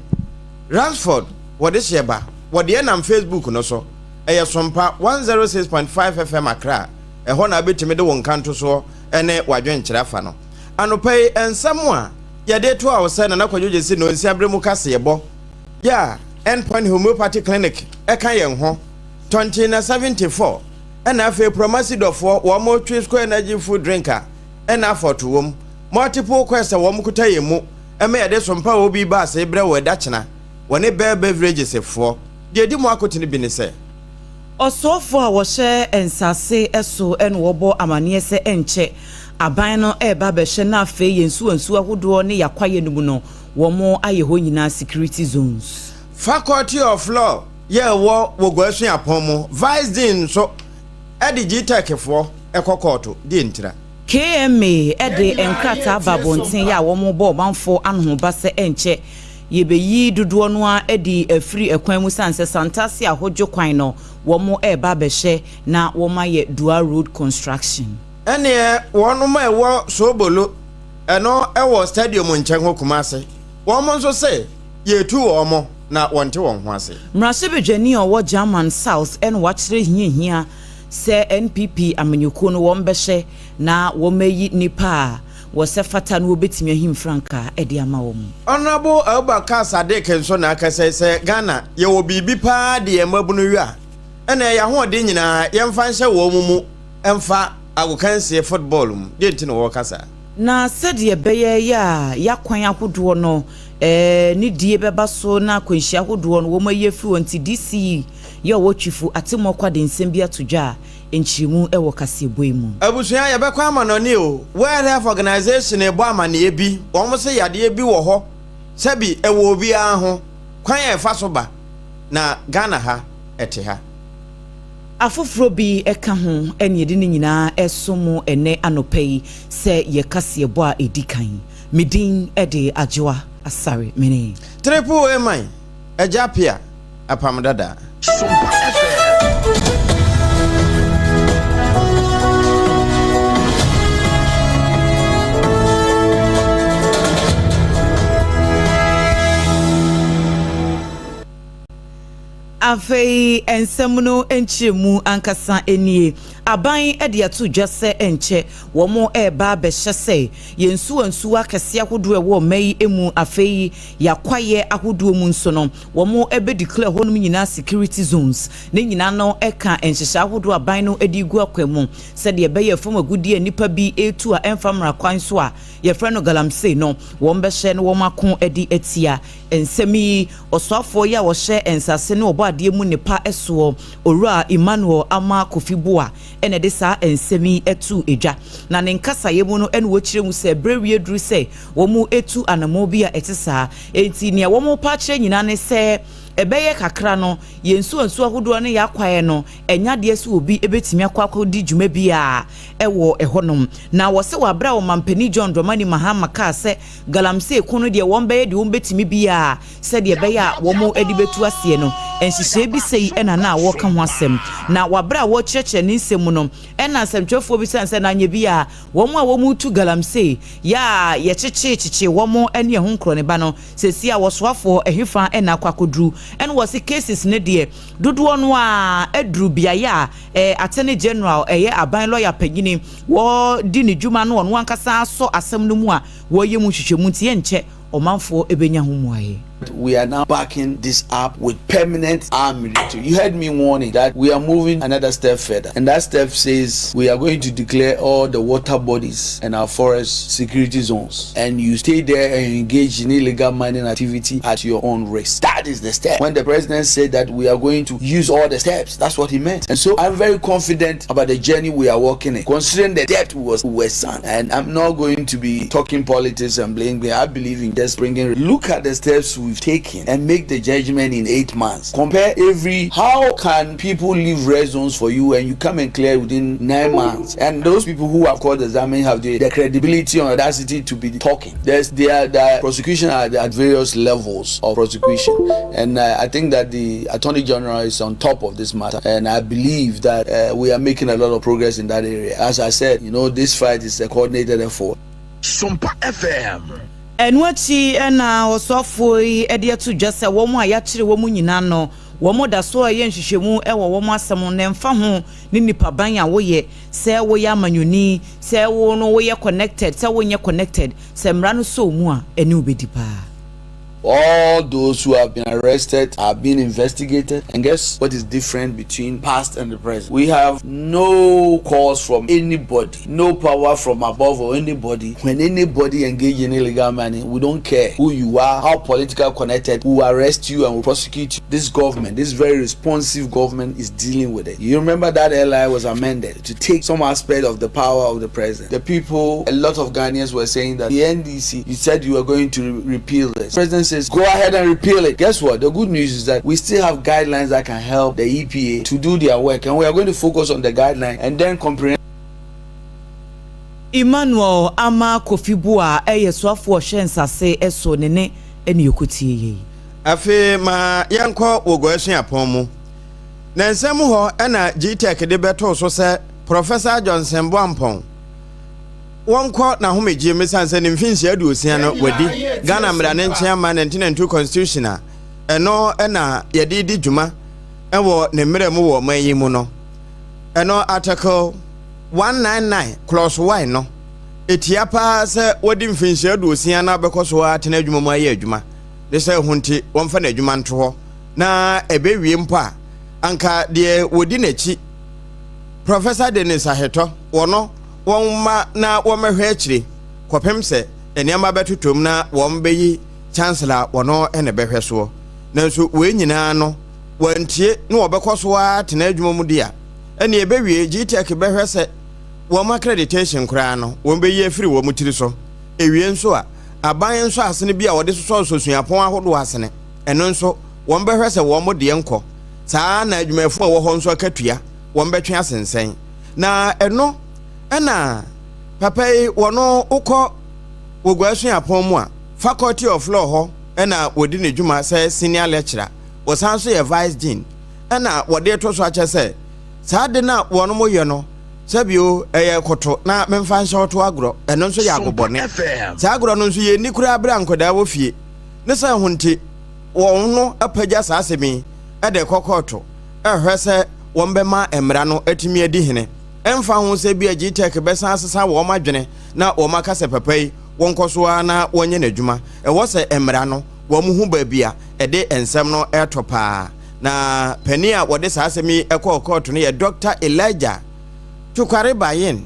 Ransford, wɔde hyeɛ ba. Wɔde yɛn nam Facebook no so. Ɛyɛ Sompa 106.5 FM Accra. Ɛhɔ na wobɛtumi de wo nkantosoɔ ne w'adwenkyerɛ afa no. Anɔpa yi, nsɛm a yɛde retoa wo sɛ Nana Kwadwo Gyasi Nonsia berɛ mu kaseɛbɔ yɛ a End Point Homeopathy Clinic ka yɛn ho, Tɔnten 74, ɛna afei Promasi dɔfoɔ wɔn Twisco Energy Food Drink a ɛna afɔto wom, Multiple Quest a wɔn kuta yɛn mu ma yɛde sompa a obi ba ase brɛ wo ɛda kyena, wɔne Bell Beverages foɔ. Deɛ ɛdi mu akotene bi ne sɛ. Ɔsoafoɔ a wɔhyɛ nsase so na wɔbɔ amaneɛ sɛ ɛnkyɛ aban no reba abɛhwɛ na afei yɛn nsuwansuwa ahodoɔ ne yɛn akwaeɛ no mu no wɔn ayɛ hɔ nyinaa security zones. Faculty of Law yɛ ɛwɔ Wogua Suapɔn mu Vice Dean nso de GTEC foɔ kɔ kɔɔto. Deɛ ntira? KMA de nkrataa ba abɔnten yɛ a wɔrebɔ ɔmanfoɔ anohoba sɛ ɛnkyɛ yɛbɛyi dodoɔ no ara adi afiri ɛkwan mu sane sɛ Santase Ahodwo kwan no wɔreba abɛhyɛ na wɔayɛ dual road construction. Ɛneɛ wɔnom a ɛwɔ Soobolo, ɛno ɛwɔ stadium nkyɛn hɔ Kumase, wɔn nso se yɛretu wɔn na wɔnte wɔn ho ase. Mmarahyɛbadwani a ɔwɔ German South na wakyerɛ hia hia sɛ NPP amanyɔkuo no wɔn bɛhyɛ na wɔn ayi nnipa a wɔsɛ fata na wɔbɛtumi ahim frankaa de ama wɔn. Honourable Abubakar Sadiq nso na akasa yi sɛ Ghana yɛwɔ biribi paa de yɛn mmabunu wie a, ɛna yɛn ahoɔden nyinaa yɛmfa nhyɛ wɔn mu mfa agokansie, football, mu. Deɛ nti na wɔreka saa? Na sɛdeɛ ɛbɛyɛ yɛ a y'akwan ahodoɔ no ne die bɛba so na akwanhyia ahodoɔ no wɔn ayi afiri hɔ nti DC yɛ ɔwɔ Twifo Atemmuo Kwade nsɛm bi ato dwa a nkyerɛmu wɔ kaseɛbɔ yi mu. Abusua yɛbɛkɔ amanɔne o, World Health Organization rebɔ amaneɛ bi, wɔn se yadeɛ bi wɔ hɔ sɛbi ɛwɔ obiara ho, kwan a ɛfa so ba, na Ghana ha ɛte ha. Afoforɔ bi ka ho na yɛde ne nyinaa resom mo ɛnnɛ anɔpa yi sɛ yɛ kaseɛbɔ a ɛdi kan. Me din de Adwoa Asare Mene. Triple A man, Agya Appiah, Apam Dada. Sompa FM. Afei nsɛm no nkyerɛmu ankasa nie, Aban de ato dwa sɛ ɛnkyɛ wɔreba abɛhyɛ sɛ yɛn nsuwansuwa akɛseɛ ahodoɔ a ɛwɔ ɔman yi mu afei yɛn akwaeɛ ahodoɔ mu nso no, wɔbɛ declare hɔnom nyinaa security zones. Ne nyinaa no ka nhyehyɛe ahodoɔ a aban no de regu akwan mu sɛdeɛ ɛbɛyɛ fam agudeɛ a nnipa bi retu a ɛmfa mmara kwan so a yɛfrɛ no galamsey no, wɔbɛhyɛ na wɔako de atia. Nsɛm yi, Ɔsoafoɔ yi a ɔhyɛ Nsase ne Ɔbɔadeɛ mu Nnepa soɔ, Owura Emmanuel Armah Kofi Buah na ɛde saa nsɛm yi too dwa. Na ne nkasaeɛ mu no na ɔkyerɛ mu sɛ berɛ wie duru sɛ wɔtu anammɔn bi a ɛte saa. Enti nea wɔrepa akyerɛ nyinaa ne sɛ ɛbɛyɛ kakra no, yɛn nsuwansuwa ahodoɔ ne yɛn akwaeɛ no, ɛnyɛ adeɛ sɛ obi bɛtumi akɔ akɔdi dwuma biara wɔ ɛhɔnom. Na wɔse wɔ aberɛ a Ɔmampanin John Dramani Mahama kaa sɛ Galamsey ko no deɛ wɔn bɛyɛ deɛ wɔn bɛtumi biara sɛdeɛ ɛbɛyɛ a wɔn de bɛtu aseɛ no, nhyehyɛɛ bi sei na na wɔreka ho asɛm. Na wɔ aberɛ a wɔrekyerɛkyerɛ ne nsɛm mu no, ɛna nsɛmtwerɛfoɔ bisaa no sɛ, na anyɛ bi a wɔn a wɔretu galamsey yɛ a yɛkyekyee kyekyee wɔn ne ɛho nkorɔneba no, seesei a wɔsoafoɔ ɛhefa na akɔ akɔduru? Ɛna wɔse cases no deɛ dodoɔ no ara aduru beaeɛ a eh, Attorney General, ɛyɛ aban lɔya panyini, wɔdi ne dwuma na ɔno ankasa asɔ asɛm no mu a wɔreyɛ mu nhwehwɛmu nti ɛnkyɛ ɔmanfoɔ bɛnya ho mmuaeɛ. We are now backing this up with permanent armed military. You heard me warning that we are moving another step further and that step says we are going to declare all the water bodies and our forest security zones and you stay there and engage in illegal mining activity at your own risk. That is the step. When the president said that we are going to use all the steps, that's what he meant. And so I'm very confident about the journey we are walking in, considering the depth we was we were sunk. And I'm not going to be talking politics and blaming. I believe in just bringing. Look at the steps we we've taken and make the judgment in 8 months. Compare every, how can people leave red zones for you and you come and clear within 9 months? And those people who have called examine have the credibility and audacity to be talking. There's the prosecution at various levels of prosecution, and I think that the Attorney General is on top of this matter, and I believe that we are making a lot of progress in that area. As I said, you know, this fight is a coordinated effort. Sompa FM. Ɛno akyi na ɔsɔfoɔ yi de ato dwa sɛ wɔn a yɛakyere wɔn nyinaa no, wɔn da so a ɛyɛ nhwehwɛmu wɔ wɔn asɛm no, ɛmfa ho ne nipaban a woyɛ, sɛ woyɛ amanyɔni, sɛ wo no woyɛ connected, sɛ wonyɛ connected, sɛ mmara no sɔ mu a, ɛne wobɛdi paa. All those who have been arrested are being investigated. And guess what is different between past and the present? We have no calls from anybody, no power from above or anybody. When anybody engages in illegal mining, we don't care who you are, how political connected, we will arrest you and will prosecute you. This government, this very responsive government, is dealing with it. You remember that LI was amended to take some aspect of the power of the president. The people, a lot of Ghanaians were saying that the NDC, you said you were going to repeal this. The president says, go ahead and repeal it. Guess what? The good news is that we still have guidelines that can help the EPA to do their work, and we are going to focus on the guideline and then comprehend. Emmanuel Ama Kofi Buah ɛyɛ soafoɔ ɔhwɛ nsase ɛso ne ne ɛne yɛkɔtie yei. Afei ma yɛnkɔ Wogua Suapɔn mu. Na nsɛm hɔ ɛna GTEC de bɛtoo so sɛ Professor Johnson Boampɔn wɔnkɔ n'ahomegye mu esiane sɛ ne mfinhyia 60 no wadi. Ghana mmara ne nkyɛn ama 1992 constitution a ɛno ɛna yɛde di dwuma ɛwɔ ne mmerɛ mu wɔ ɔman yi mu no, ɛno Article 199 clause 1 no etia paa sɛ wɔde mfinhyia 60 no abɛkɔ so atena adwuma mu ayɛ adwuma de sɛ ho nti wɔmfa n'adwuma nto hɔ na ɛbɛwie mpo a anka deɛ wɔdi n'akyi, Professor Dennis Ahetɔ, wɔno wɔn ma na wɔmmɛhwɛ akyire kɔpem sɛ nneɛma bɛtotom na wɔn bɛyi chancellor wɔno ɛna bɛhwɛ soɔ. Nanso wei nyinaa no wɔntie na wɔbɛkɔ so ara tena adwuma mu di a ɛne ɛbɛwie GTEC bɛhwɛ sɛ wɔn accreditation koraa no wɔn bɛyi afiri wɔn tiri so. Ewie nso a aban nso asene bi a wɔde sosɔ suapɔn ahodoɔ asene ɛno nso wɔn bɛhwɛ sɛ wɔn deɛ nkɔ saa na adwumayɛfoɔ a wɔwɔ hɔ nso akatua wɔn bɛtwe asensɛn. Na ɛno ɛna papa yi wɔn wokɔ Wogua Suapɔn mu a, Faculty of Law hɔ ɛna wɔdi ne dwuma sɛ senior lecturer, wɔsan so yɛ vice dean. Ɛna wɔde to so akyɛ sɛ saa de no a wɔn mo yɛ no sɛbio ɛyɛ koto na memfa nhyɛ ɔto agorɔ, ɛno nso yɛ agobɔne. Saa agorɔ no nso yɛ ni koraa berɛ a nkɔdaa wɔ fie ne sɛ ho nti wɔn no apagya saa asɛm yi ɛde kɔ kɔɔto ɛhwɛ sɛ wɔn bɛma mmara no atumi adi hene, ɛmfa ho sɛ bi a GTEC bɛsan asesa wɔn adwene na wɔn aka sɛ papa yi wɔnkɔ so ara na wɔnyɛ n'adwuma. Ɛwɔ sɛ mmara no wɔn ho baabi a ɛde nsɛm no ɛretɔ paa. Na panin a wɔde saa asɛm yi ɛkɔɔ kɔɔto no yɛ Dr. Elijah Tukware Bayin.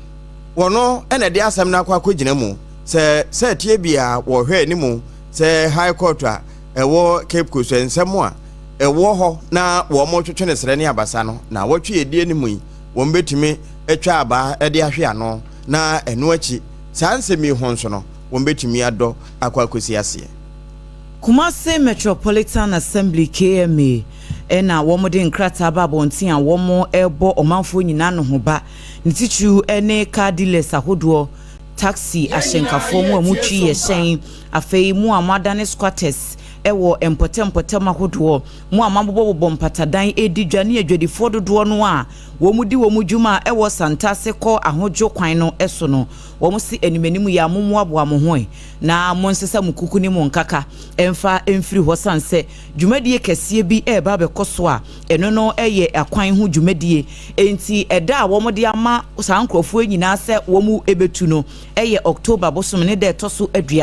Wɔno ɛna ɛde asɛm no akɔ akɔgyina mu sɛ sɛ tie bia wɔhwɛ anim sɛ High Court a ɛwɔ Cape Coast nsɛm a ɛwɔ hɔ na wɔn twetwe ne serɛ ne abasa no na wɔtwe edi anim yi wɔn bɛtumi atwa abaa ɛde ahwe ano, na ɛno akyi saa nsɛm yi ho nso no wɔn bɛtumi adɔ akɔ akɔsi aseɛ. Kumasi Metropolitan Assembly, KMA, ɛna wɔn de nkrataa ba abɔnten a wɔn ɛrebɔ ɔmanfoɔ nyinaa no ho ba, ne titiriw ne car dealers ahodoɔ, taxi ahyɛnkafoɔ mu a mutwi yɛ hyɛn, afei mu a moadane squatters ɛwɔ mpɔtɛmpɔtɛm ahodoɔ mu a moabobɔbobɔ mpatadan edi dwa ne adwadifoɔ dodoɔ no a wɔn di wɔn dwuma a ɛwɔ Santase kɔ Ahodwo kwan no so no. Wɔn si animanim yɛ a mommoaboa mo ho na mo nsesa mo kuku ne mo nkaka ɛmfa mfiri hɔ san sɛ dwumadie kɛseɛ bi ɛreba abɛkɔ so a ɛno no ɛyɛ akwan ho dwumadie. Enti ɛda a wɔn de ama saa nkurɔfoɔ nyinaa sɛ wɔn ɛbɛtu no ɛyɛ October bosom ne da ɛtɔ so 30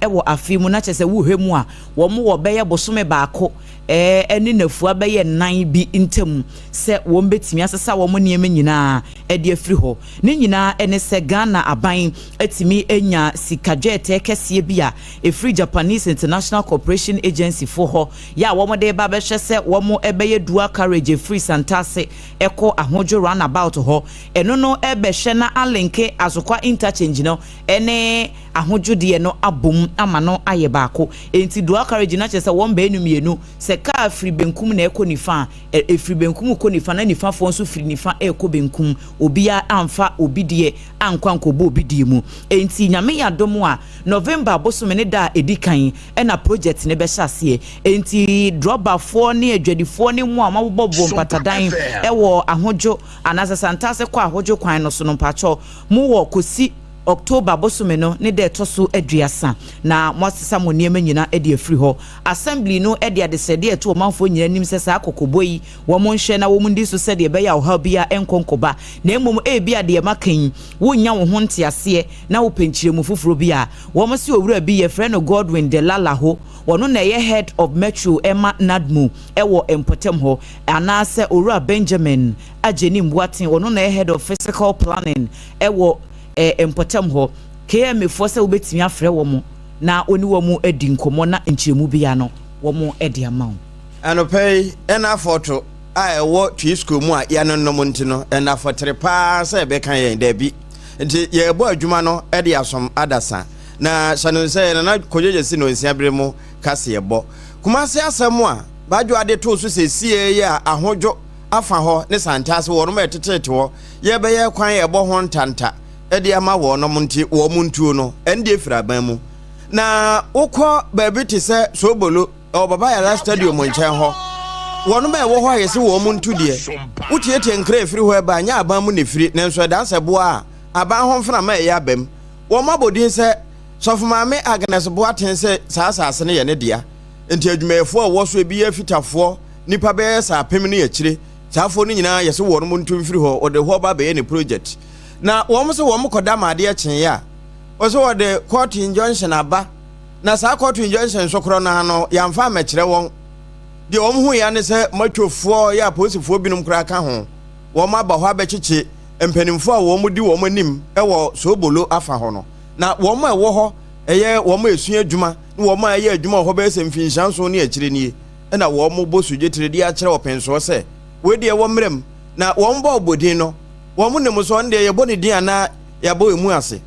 ɛwɔ afe mu, na kyerɛ sɛ wohwɛ mu a wɔn wɔ bɛyɛ bosome baako. ne nnafua bɛyɛ nnan bi ntam sɛ wɔn bɛtumi asesa wɔn nneɛma nyinaa de afiri hɔ. Ne nyinaa ne sɛ Ghana aban atumi anya sika dwɛɛtɛɛ kɛseɛ bi a ɛfiri Japanese International Cooperation Agency foɔ hɔ yɛ a wɔn de reba abɛhwɛ sɛ wɔn bɛyɛ dual carriage ɛfiri Santase kɔ Ahodwo roundabout hɔ. Ɛno no bɛhwɛ na alinke Asokwa interchange no ne Ahodwo deɛ no abom ama no ayɛ baako. Enti dual carriage no akyerɛ sɛ wɔn baanu mmienu, sɛ kaa firi benkum na ɛrekɔ nifa a, ɛfiri benkum rekɔ nifa na nifafoɔ nso firi nifa rekɔ benkum. Obiara amfa obi deɛ ankɔ ankɔbɔ obi deɛ mu. Enti Nyame yɛ adom a, November bosome ne da a ɛdi kan na project no bɛhyɛ aseɛ. Enti drɔbafoɔ ne adwadifoɔ ne mo a moabobɔbobɔ mpatadan wɔ Ahodwo anaasɛ Santase kɔ Ahodwo kwan no so no, mpakyɛw mowɔ kɔsi October bosome no ne da ɛtɔ so aduasa na moasesa mo nneɛma nyina de afiri hɔ. Assembly no de adesrɛdeɛ reto ɔmanfoɔ nyina anim sɛ saa kɔkɔbɔ yi wɔn nhwɛ na wɔn ndi so sɛdeɛ ɛbɛyɛ a ɔhaw biara nkɔ nkɔba na mmom ebia deɛ maka yi wonnya wo ho nteaseɛ na wopɛ nkyerɛmu foforɔ bi a wɔn se owura bi yɛfrɛ no Godwin Delalaho ɔno na ɛyɛ Head of Metro ma NADMO wɔ mpɔtam hɔ anaasɛ owura Benjamin Agyenim Boateng ɔno na ɛyɛ Head of Physical Planning wɔ mpɔtam hɔ. KMA foɔ sɛ wobɛtumi afrɛ wɔn na wo ne wɔn adi nkɔmmɔ na nkyerɛmu biara no wɔn de ama wo. Anɔpa yi, ɛna afɔto a ɛwɔ Twi sukuu mu a yɛanonom nti no, ɛna afɔtere paa sɛ ɛbɛka yɛn? Dabi. Nti yɛrebɔ adwuma no de asom adasa. Na hyɛ no nsɛ, Nana Kwadwo Gyasi Nonsia bere mu kaseɛbɔ. Kumase asɛm a Badwoa de too so seesei yi a ahodwo afa hɔ ne Santase wɔnom a ɛteteete hɔ yɛbɛyɛ kwan a ɛbɔ ho ntanta de ama wɔnom nti wɔn ntuo no ɛndeɛ firi aban mu. Na wokɔ baabi te sɛ Sobolo ɛwɔ Baba Yara Stadium nkyɛn hɔ, wɔnom a ɛwɔ hɔ a yɛse wɔn ntu deɛ, wotietie nkra a ɛfiri hɔ ɛba a, nyɛ aban mu na ɛfiri, nanso ɛdan sɛ boa a aban ho mframa a ɛyɛ aba mu. Wɔn abɔ din sɛ Sɔfo Maame Agnes Boateng sɛ saa asase no yɛ ne dea. Nti adwumayɛfoɔ a ɛwɔ so ebi yɛ afitafoɔ, nnipa bɛyɛ sɛ apem ne akyire. Saa foɔ no nyinaa yɛse wɔnom ntu mfiri hɔ, wɔde hɔ ba bɛyɛ ne project. Na wɔn se wɔn kɔda ma adeɛ kyeeɛ a, wɔse wɔde court injunction aba, na saa court injunction nso korɔ no ara no yɛamfa ammɛkyerɛ wɔn. Deɛ wɔn huiɛ ara ne sɛ matwofoɔ yɛ apolisifoɔ binom koraa ka ho, wɔn aba hɔ abɛkyekye mpanimfoɔ a wɔn di wɔn anim wɔ Soobolo afa hɔ no. Na wɔn a ɛwɔ hɔ ɛyɛ wɔn a ɛsua adwuma ne wɔn a ɛyɛ adwuma wɔ hɔ bɛyɛ sɛ mfinhyia nson ne akyire nie. na wɔbɔ so dwetire de akyerɛ ɔpensoɔ sɛ, Wei deɛ ɛwɔ mmara mu, na wɔbɔ abɔdin no, wɔn nim sɛ ɔno deɛ yɛbɔ ne din anaa yɛabɔ emu ase.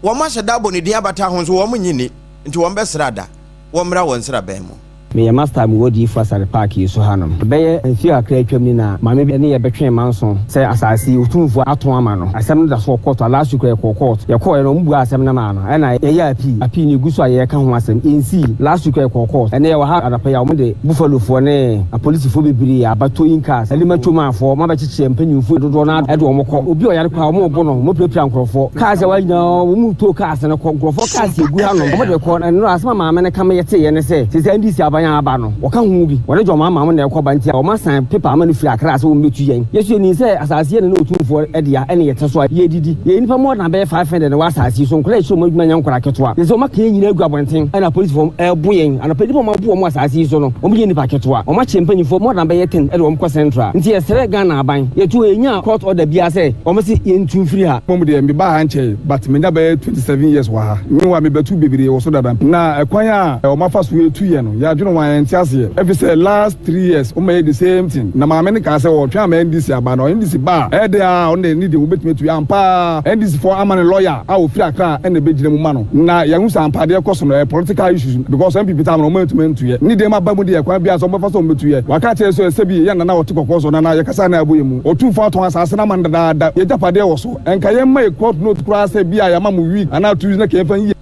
Wɔahyɛ da abɔ ne din abata ho nso wɔnnye nni, nti wɔbɛsrɛ ada wɔmmra wɔn nsraban mu. Meyɛ master a mewɔ Odiyifo Asare Park yi so hanom. Bɛyɛ mfe kakra a atwam ni na maame bi ne yɛn bɛtwee manso sɛ asase yi Otumfoɔ atɔn ama no. Asɛm no da so wɔ kɔɔto a last week koraa yɛkɔɔ kɔɔto. Yɛkɔeɛ no wɔbuaa asɛm no maa no ɛna yɛyɛɛ appeal. Appeal no egu so a yɛreka ho asɛm. Ensii. Last week koraa yɛkɔɔ kɔɔto. Ɛnnɛ yɛwɔ ha anɔpa yi a wɔde Buffalo foɔ ne apolisifoɔ bebree aba towing cars ɛde matwomafoɔ wɔn abɛkyekye yɛn mpanyinfoɔ dodoɔ no ara de wɔn kɔ. Obi a ɔyare koraa wɔn rebo no, wɔapirapira nkorɔfoɔ. Cars a ɛwɔ ha nyinaa wɔn tow cars no kɔ. Nkorɔfoɔ cars egu hanom wɔn de kɔ. Ɛnora asɛm a maame no ka ma yɛteeɛ ne sɛ seesei NDC aban a aba no wɔka ho bi. Wɔde John Mahama na ɛkɔ ba nti a wɔn asan paper ama no firi Accra sɛ wɔn bɛtu yɛn. Yɛn nso yɛnim sɛ asase yi yɛ Nana Otumfoɔ dea ɛna yɛte so a yɛredidi. Yɛyɛ nnipa more than bɛyɛ 500 na ɛwɔ asase yi so. Nkwadaa a yɛkyerɛ wɔn adwuma nyɛ nkwadaa ketewa. Seesei wɔn aka yɛn nyinaa agu abɔnten ɛna apolisifoɔ rebo yɛn. Anɔpa yi nnipa a wɔn abo wɔn wɔ asase yi so no wɔn nyɛ nnipa ketewa. Wɔn akye mpanyinfoɔ more than bɛyɛ ten de wɔn kɔ central. Nti yɛsrɛ Ghana aban yɛtu yɛnnya court order biara sɛ wɔn se yɛntu mfiri ha. Mmom deɛ mebaa ha nkyɛe but manya bɛyɛ 27 years wɔ ha. Meanwhile mebɛtu bebree wɔ so dada. Na ɛkwan a wɔn afa so retu yɛn no yɛadwene ho a yɛnte aseɛ. Efisɛ last three years wɔn bɛyɛ the same thing. Na maame no kaa sɛ ɔretwɛn ama NDC aba na NDC ba a ɛyɛ dɛn ara a ɔno deɛ ne deɛ wɔbɛtumi atu. Ampa ara NDC foɔ ama no lawyer a ɔfiri Accra na ɛbɛgyina mu ma no. Na yɛahu sɛ ampa adeɛ ɛkɔ so no ɛyɛ political issues because NPP time no wɔn antumi antu yɛ. Ne deɛ aba mu deɛ kwan biara so wɔbɛfa so wɔbɛtu yɛ. Waka akyerɛ yɛ sɛ sɛbi yɛn nana a ɔte kɔkɔɔ so nana yɛkasa na ɛbɔ yɛn mu. Otumfoɔ atɔn asaase no ama no dadaada. Yɛn agyapadeɛ wɔ so. Nka yɛmma yɛ court note koraa sɛ bi a yɛama mo week anaa 2 weeks na ka yɛmfa nyi yɛ.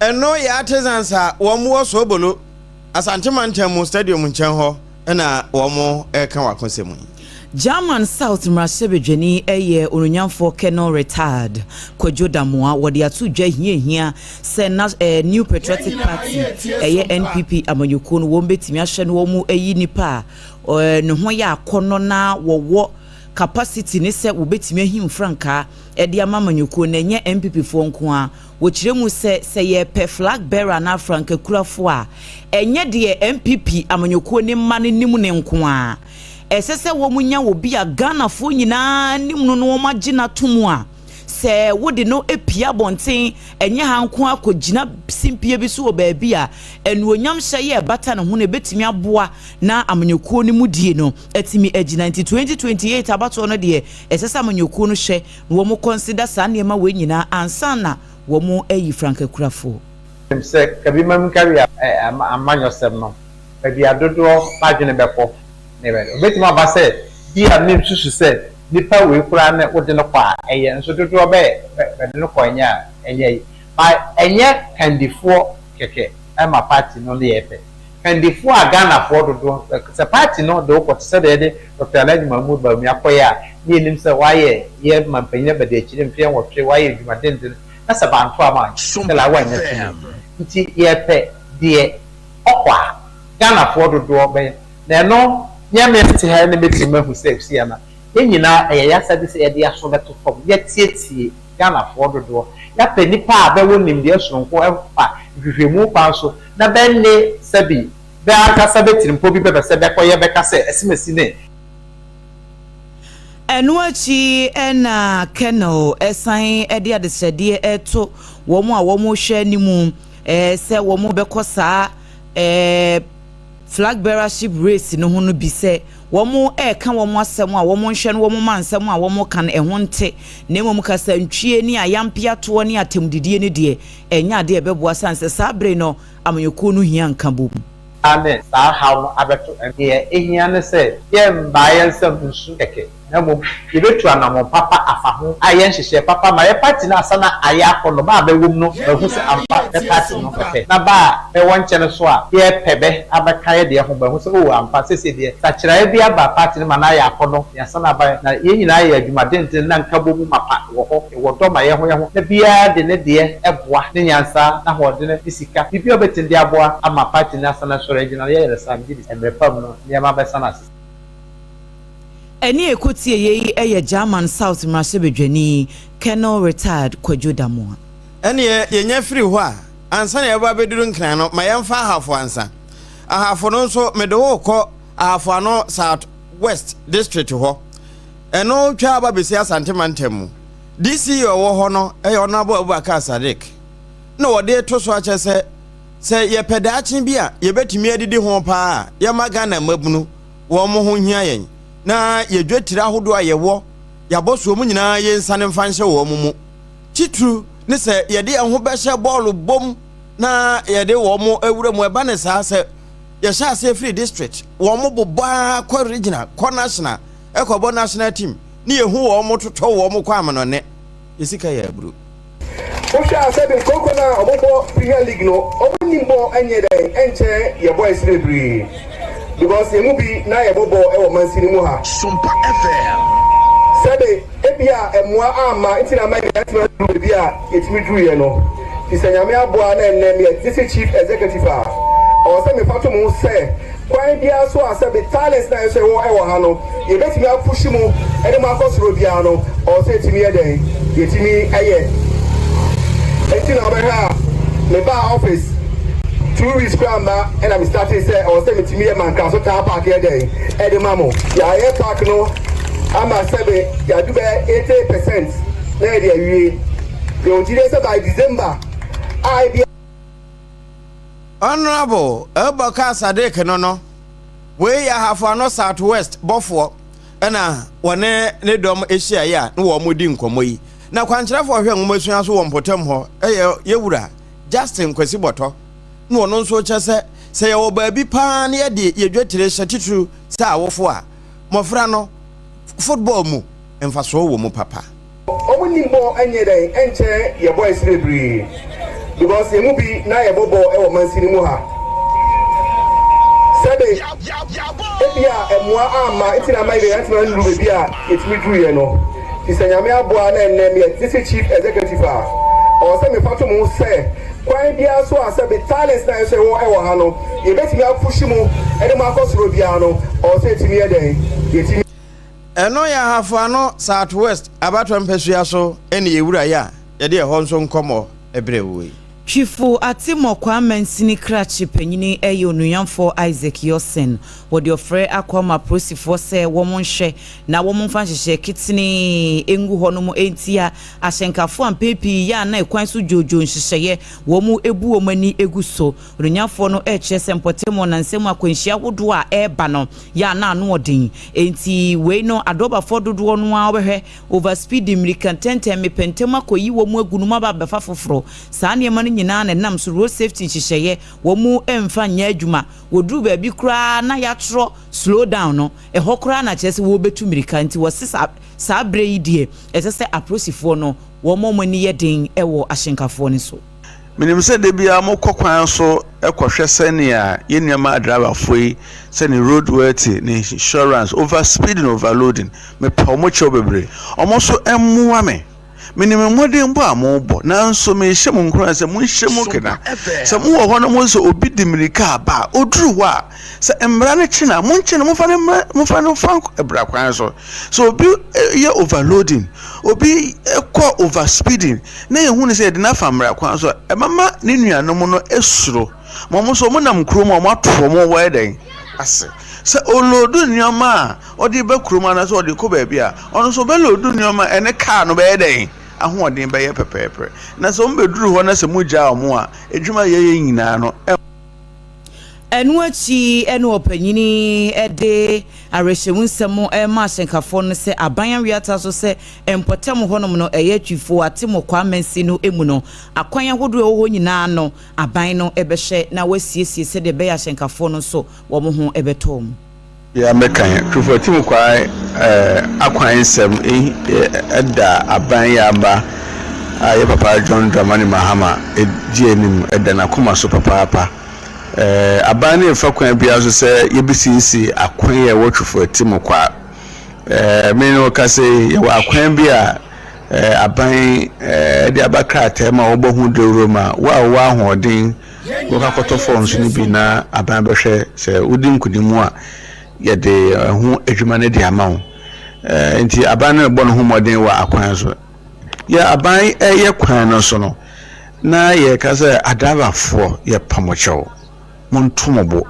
Ɛno yɛ artisans a wɔn wɔ Sobolo, Asante mantam mu stadium nkyɛn hɔ na wɔn reka wɔn akosɛm yi. German South mmarahyɛbadwani yɛ Onuonyamfoɔ Colonel Retired Kwadwo Damoah. Wɔde ato dwa hiahia sɛ na eh, New Patriotic Party ɛyɛ NPP amanyɔkuo no wɔn bɛtumi ahwɛ no wɔn ayi nipa a eh, ne ho yɛ akɔnnɔ na wɔwɔ capacity ne sɛ wɔbɛtumi ahim frankaa de ama amanyɔkuo no, ɛnyɛ NPP foɔ nko ara. Wɔkyerɛ mu sɛ, sɛ yɛrepɛ flag bearer anaa frankakurafoɔ a, ɛnyɛ deɛ NPP amanyɔkuo no mma no nim no nko ara. Ɛsɛ sɛ wɔnya obi a Ghanafoɔ nyinaa nim no na wɔagye no atom a, sɛ wode no pue abɔnten, ɛnyɛ ha nko ara kɔgyina simpie bi so wɔ baabi a, anuonyamhyɛ yi a ɛbata ne ho no, ɛbɛtumi aboa na amanyɔkuo no mu die no atumi agyina. Nti 2028 abatoɔ no deɛ, ɛsɛ sɛ amanyɔkuo no hwɛ na wɔn consider saa nneɛma wei nyinaa ansa na wɔn ayi frankakurafoɔ. Nim sɛ Kabimam Nkari amanyɔsɛm no, baabi a dodoɔ adwene bɛkɔ ne bɛ. Obetumi aba sɛ bi a mensusu sɛ nipa wei koraa ne wode no kɔ a ɛyɛ, nso dodoɔ bɛ bɛde no kɔ ɛnyɛ a ɛnyɛ yi. But ɛnyɛ kandifoɔ kɛkɛ ma party no ne yɛpɛ. Kandifoɔ a Ghanafoɔ dodoɔ, sɛ party no de wo kɔ te sɛ deɛ yɛde Doctor Alhaji Mahmood Bawumia kɔeɛ a, ne yɛnim sɛ wayɛ yɛ manpanyin abadiakyire mfeɛ nwɔtwe, wayɛ adwuma denden, na sɛ banto ama a, still a wannya tumi. Nti yɛpɛ deɛ ɔkɔ a Ghanafoɔ dodoɔ bɛyɛ. Na ɛno nyɛ me te ha yi na mɛtumi mahu sɛ sei anaa. Yɛn nyinaa ɛyɛ yɛn asɛde sɛ yɛde yɛn aso bɛto fam, yɛatietie Ghanafoɔ dodoɔ, yɛapɛ nnipa a bɛwɔ nimdeɛ sononko fa nhwehwɛmu kwan so na bɛnne sɛbi bɛ ankasa bɛ tirimpɔ bi bɛpɛ sɛ bɛkɔyɛ bɛka sɛ asimasi ne. Ɛno akyi na Colonel san de adesrɛdeɛ reto wɔn a wɔrehwɛ anim sɛ wɔbɛkɔ saa flag bearership race no ho no bi sɛ wɔreka wɔn asɛm a wɔnhwɛ no wɔn ma nsɛm a wɔka no ɛho nte na mmom kasantwie ne ayampeatoɔ ne atɛmdidie no deɛ ɛnyɛ adeɛ a ɛbɛboa sane sɛ saa bere no amanyɔkuo no hia nkabom. Ne saa haw no abɛto ɛno. Nea ehia ne sɛ yɛremmaa yɛn nsam nsu kɛkɛ, na mmom yebetu anammɔn papa afa ho, ayɛ nhyehyɛe papa ma yɛn party no asan ayɛ akɔnnɔ, ba a bɛwom no bɛahu sɛ ampa bɛ party no pɛ, na ba a bɛwɔ nkyɛn nso a yɛrepɛ bɛ abɛka yɛ deɛ ho bɛahu sɛ oh ampa seesei deɛ sakyeraeɛ bi aba party no ma no ayɛ akɔnnɔ, yɛasan aba na yɛn nyinaa yɛ adwuma denden na nkabom mapa wɔ hɔ, yɛwɔ dɔ ma yɛn ho yɛn ho, na biara de ne deɛ boa, ne nyansa, n'ahoɔdene, ne sika, biribi a ɔbɛtumi de aboa ama party no asan asɔre agyina no, yɛyɛ no saa a, megye di sɛ mmerɛ pa mu no, nneɛma bɛsan asesa. Ɛnne a ɛkɔtieeɛ yi yɛ German South mmarahyɛbadwani, Colonel Retired Kwadwo Damoah. Ɛnneɛ yɛnya firi hɔ a, ansa na yɛbɛba abɛduru Nkran no, ma yɛmfa Ahafo ansa. Ahafo no nso, mede wo rekɔ Ahafo Ano South West District hɔ. Ɛno twa aba bɛsi Asante mantam mu. DC a ɔwɔ hɔ no yɛ Honourable Abubakar Sadiq. Na wɔde reto so akyerɛ sɛ, sɛ yɛpɛ daakye bi a yɛbɛtumi adidi ho paa a, yɛma Ghana mmabunu wɔn ho hia yɛn na yɛ dwetire ahodoɔ a yɛwɔ yɛabɔ soɔ mu nyinaa yɛnsiane mfa nhyɛ wɔn mu. Titiriw ne sɛ yɛde yɛn ho bɛhyɛ bɔɔlo bom na yɛde wɔn awura mu. Ɛba ne saa sɛ yɛhyɛ aseɛ firi district, wɔn bobɔ ara kɔ regional, kɔ national, ɛkɔbɔ national team ne yɛhu wɔn totɔ wɔn kɔ amenɔne. Yɛ sika yɛ aburo. Wohwɛ a sɛbe nkonkon a ɔmo bɔ premier league no ɔmo nnim bɔ nyɛ dɛn nkyɛn yɛ boys no bebree because yɛn mu bi na yɛbɔ bɔɔl wɔ mansini mu ha. Sompa FM. Sɛbe ebia mmoa amma nti na ama yɛantumi aduru baabi a yɛtumi duruiɛ no nti sɛ Nyame aboa na ɛnnɛ meyɛ District Chief Executive a ɔwɔ sɛ mefa to mo ho sɛ Kwan biara so a sɛbe talents no a yɛn nso yɛwɔ wɔ ha no, yɛbɛtumi apushi mo de mo akɔ soro biara no, ɔwɔ sɛ yɛtumi yɛ dɛn? Yɛtumi yɛ. Enti na wobɛhwɛ a, mebaa office 2 weeks koraa mma ɛna me startee sɛ ɔwɔ sɛ metumi yɛ Mankraso Town Park yɛ dɛn ɛde ma mo. Yɛayɛ park no ama sɛbe yɛadu bɛyɛ 80% na yɛde awie. Yɛwɔ gyidie sɛ by December a ebia. Honourable Abubakar Sadiq no no, wei yɛ Ahafo Ano South West bɔfoɔ na wɔne ne dɔm hyiaeɛ a na wɔredi nkɔmmɔ yi. Na kwankyerɛfoɔ a ɔhwɛ nwomasua so wɔ mpɔtam hɔ yɛ yɛwura Justin Kwasi Bɔtɔ na ɔno nso kyɛ sɛ sɛ yɛwɔ baabi paa na yɛde yɛ dwetire hyɛ titiriw sɛ awofo a, mmɔfra no football mu mfasoɔ wɔ mu papa. Ɔmo nnim bɔ nyɛ dɛn nkyɛn yɛ boys no bebree because yɛn mu bi na yɛbɔ bɔɔl wɔ mansini mu ha sɛbe ebia mmoa amma nti na ama yɛn antumi annuru baabi a yɛtumi duruiɛ no nti sɛ Nyame aboa na ɛnnɛ meyɛ district chief executive a ɔwɔ sɛ mefa to mo ho sɛ kwan biara so a sɛbe talents na yɛn nso yɛwɔ wɔ ha no yɛbɛtumi apushi mo de mo akɔ soro biara no ɔwɔ sɛ yɛtumi yɛ dɛn yɛtumi. Ɛno yɛ Ahafo Ano South West abatoɔ mpasua so ne yɛwuraeɛ a yɛde ɛhɔ nso nkɔmmɔ brɛɛ wo yi. Twifo Atemɔkwaa Mansini Krakye Panyini yɛ Onuonyamfoɔ Isaac Yorson. Wɔde ɔfrɛ akɔ ama apolisifoɔ sɛ wɔnhwɛ na wɔmfa nhyehyɛɛ ketenee ngu hɔnom ntia ahyɛnkafoɔ a mpɛn pii yɛ a na kwan so dwoodwoo nhyehyɛeɛ wɔn bu wɔn ani gu so. Onunyafoɔ no rekyerɛ sɛ mpɔtam wɔ nnansa mu akwanhyia ahodoɔ a ɛreba no yɛ a na ano ɔden. Enti wei no adrɔbafoɔ dodoɔ no ara wobɛhwɛ over speeding, mmirika ntɛntɛm, mepɛ ntɛm akɔyi wɔn agu no mu aba abɛfa foforɔ. Saa nneɛma no nyinaa na ɛnam so road safety nhyehyɛeɛ wɔn mfa nyɛ adwuma. Wɔduru baabi koraa na yɛatwerɛ slow down no, ɛhɔ koraa na kyerɛ sɛ wɔrebɛtu mmirika. Nti wɔse saa berɛ yi deɛ ɛsɛ sɛ apolisifoɔ no wɔn wɔn ani yɛ den wɔ ahyɛnkafoɔ no so. Minim sɛ da biara mokɔ kwan so kɔhwɛ sɛnea yɛn nuamma adraivafoɔ yi, sɛnea road worthy ne insurance, over speeding, overloading. Mepɛ wɔn kyɛw bebree. Wɔn nso mmoa me. Minim mmɔdenbɔ a mobɔ, nanso mehyɛ mo nkuran sɛ monhyɛ mu kena. Sɛ mowɔ hɔ na mohu sɛ obi de mmirika aba a, oduru hɔ a, sɛ mmara no kye no a, monkye no, momfa no mmra, momfa no mfa bra kwan so. Sɛ obi yɛ overloading, obi kɔ over speeding, na yɛhu no sɛ yɛde no afa mmara kwan so a, ɛbɛma ne nuanom no asuro. Ma wɔn nso wɔnam kurom a wɔato wɔn wɔyɛ dɛn ase. Sɛ ɔloodu nneɛma a ɔde ba kurom anaasɛ ɔde kɔ baabi a, ɔno nso ɔbɛloodu nneɛma a ɛne kaa no bɛyɛ dɛn ahoɔden bɛyɛ pɛpɛɛpɛ. Na sɛ wɔbɛduru hɔ na sɛ mogyaa wɔn a, adwuma a yɛyɛ nyinaa no, Ɛno akyi na ɔpanyin yi de awerɛhyɛmu nsɛm rema ahyɛnkafoɔ no sɛ aban aweata so sɛ mpɔtam hɔnom no ɛyɛ Twifo Atemmu Amansin no mu no akwan ahodoɔ a ɛwɔ hɔ nyinaa no aban no bɛhwɛ na wɔasiesie sɛdeɛ ɛbɛyɛ ahyɛnkafoɔ no nso wɔn ho bɛtɔ wɔn. Bia mɛkan Twifo Atemmu Kwae akwan nsɛm da aban yi aba a yɛ papa John Dramani Mahama di anim da n'akoma so papaapa. Aban no mfa kwan biara so sɛ yɛbɛsiesie akwan a ɛwɔ Twifo Atemmu Kwa. Me ne wo kasa yi, yɛwɔ akwan bi a aban de aba krataa mu a wɔbɔ ho dawuro ma wo a wowɔ ahoɔden Wɔkɔ akɔtɔ forms no bi na aban bɛhwɛ sɛ wodi nkunim a, yɛde ɛho adwuma no de ama wo. Nti aban no rebɔ ne ho mmɔden wɔ akwan so. Yɛ aban ɛyɛ kwan no so no, na yɛka sɛ adraivafoɔ yɛpa mo kyɛw, monto mo bo.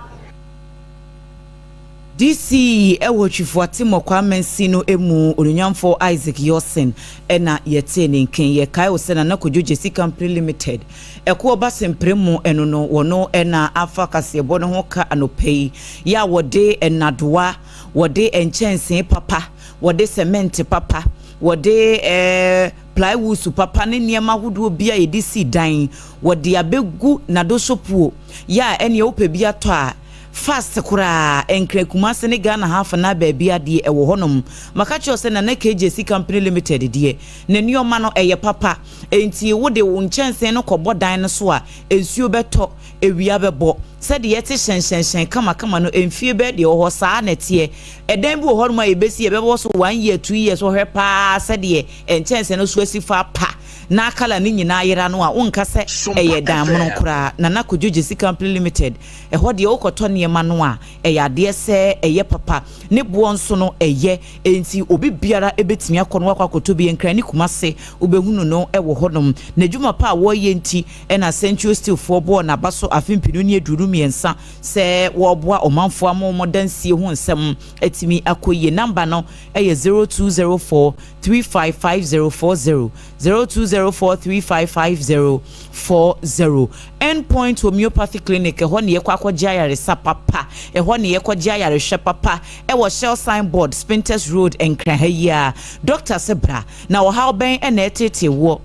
DC wɔ Twifoate Mɔkwaa Mansin no mu Onuonyamfoɔ Isaac Yorson na yɛtee ne nken. Yɛkae wo sɛ Nana Kojo Gyasi Company Limited ɛko ɔba sempere mu ɛno no wɔno na afa kaseɛbɔ no ho ka anɔpa yi yɛ a wɔde nnadoa, wɔde nkyɛnsee papa, wɔde cement papa, wɔde eh, plywoods papa ne nneɛma ahodoɔ bi a yɛde si dan wɔde abɛgu Nadosopuo yɛ a ɛneɛ wopɛ bi atɔ a Fast koraa, Nkran Kumasi ne Ghana ha afanaa baabi adeɛ ɛwɔ hɔ nom. Maka kyerɛ wo sɛ Nana KJC Company Limited deɛ, ne nnoɔma no ɛyɛ papa. Enti wo de wo nkyɛnsee no kɔbɔ dan no so a, nsuo bɛtɔ, awia bɛbɔ. Sɛdeɛ ɛte hyɛnhyɛnhyɛn kamakama no, mfie bɛɛ deɛ ɛwɔ hɔ, saa ara na ɛteɛ. Ɛdan bi wɔ hɔ nom a yɛbɛsi, yɛbɛbɔ so one year, 2 years, wohwɛ paa sɛdeɛ nkyɛnsee no so asi fa pa na colour no nyinaa yera no a, wonka sɛ ɛyɛ dan mono koraa. Nana Kojo Gyasi Company Limited. Ɛhɔ deɛ wokɔtɔ nneɛma no a, ɛyɛ adeɛ sɛ ɛyɛ papa. Ne boɔ nso no, ɛyɛ. Enti obi biara bɛtumi akɔ na wakɔ akɔtɔ bi. Nkran ne Kumase, wobɛhunu no wɔ hɔnom. N'adwuma pa a wɔreyɛ nti na Century Steel foɔ bɔɔ n'aba so afe 2023 sɛ wɔreboa ɔmanfoɔ ama wɔn adansie ho nsɛm atumi akɔ yie. Number no yɛ 0204 355040, 0204 355040. End Point Homeopathy Clinic, ɛhɔ na yɛkɔ akɔgye ayaresa papa, ɛhɔ na yɛkɔgye ayarehwɛ papa, ɛwɔ Shell Sign Board, Spintex Road, Nkran ha yi ara. Doctor se bra, na ɔhaw bɛn na ɛreteetee woɔ?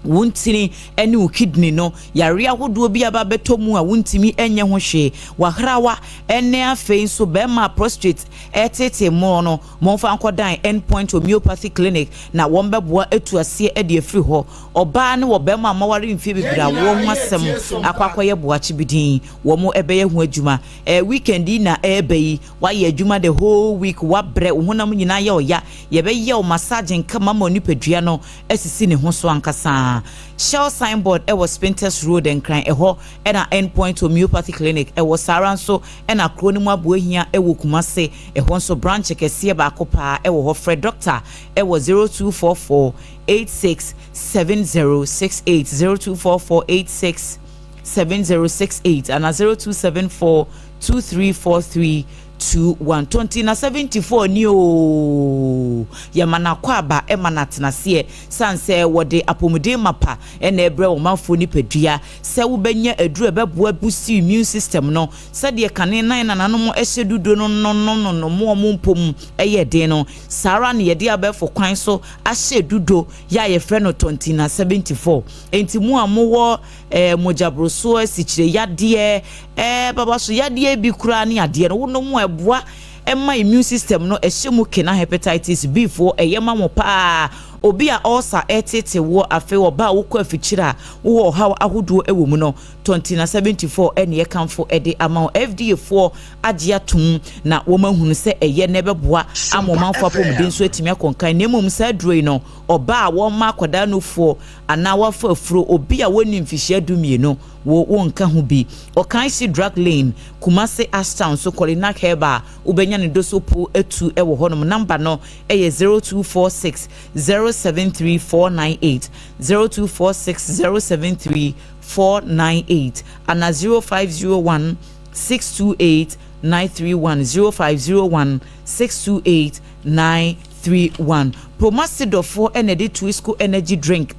Wo ntini ne wo kidney no, yareɛ ahodoɔ bi aba abɛtɔ mu a wontumi nyɛ ho hwee, w'ahrawa ne afei nso bɛrima a prostrate ɛreteetee moɔ no, momfa nkɔdan End Point Homeopathy Clinic na wɔbɛboa atu aseɛ de afiri hɔ. Ɔbaa ne ɔbarima a wɔaware mfeɛ bebree a wɔn ho asɛm akɔ akɔyɛ boakye bi din, wɔn bɛyɛ ho adwuma. Ɛɛ weekend yi na ɛreba yi, woayɛ adwuma the whole week, woabrɛ, wo honam nyinaa yɛ ɔya, yɛbɛyɛ wo massage nkama ma wo nipadua no asisi ne ho so ankasa. ara. Shell signboard wɔ Spintex Road, Nkran, ɛhɔ na End Point Homeopathy Clinic wɔ. Saa ara nso na kuro no mu Aboahia wɔ Kumase, ɛhɔ nso branch kɛseɛ baako paa wɔ hɔ. Frɛ dɔkta wɔ 0244 86 7068, 0244 86 7068 anaa 0274 2343 21 20 na 74 ni oo. Yɛma no akwaaba ma no atenaseɛ sane sɛ wɔde apɔmuden mapa na ɛbrɛ ɔmanfoɔ nipadua sɛ wobɛnya aduru a ɛbɛboa boost immune system no sɛdeɛ kane na yɛn nananom hyɛ dudo no nom no nom wɔn mpɔ mu yɛ den no saa ara na yɛde abɛɛfo kwan so ahyɛ dudo yɛ a yɛfrɛ no tɔntina 74 enti mo a mowɔ eh, mogyaborosoɔ, asikyire yadeɛ, eh, babaso yadeɛ bi koraa ne adeɛ no, wonom a ɛboa ɛma immune system no ɛhyɛ mu kena. Hepatitis B foɔ ɛyɛ ma mo paa, obi a ulcer ɛtete woɔ, afei ɔba a wokɔ afikyire a wowɔ ɔhaw ahodoɔ ɛwɔ mu no, tɔntina 74 ɛne ɛkamfo ɛde ama wo. FDA foɔ agye atom na wɔn ahunu sɛ ɛyɛ na ɛbɛboa ama ɔmanfoɔ apɔmuden nso atumi akɔnkan. Na mmom saa aduro yi no, ɔbaa a wɔma akwadaa nufoɔ anaa wafa afuro, obi a wɔnni mfihyia 12, wo wonka ho bi. Ɔkan Drug Lane, Kumase Ashtown so Kolinak Herbal, wobɛnya ne doso po atu wɔ hɔnom. Number no ɛyɛ 0246 073 498, 0246 073 498 ana 0501 628 931, 0501 628 931. Promasidɔfoɔ ɛna ɛde Twisco energy drink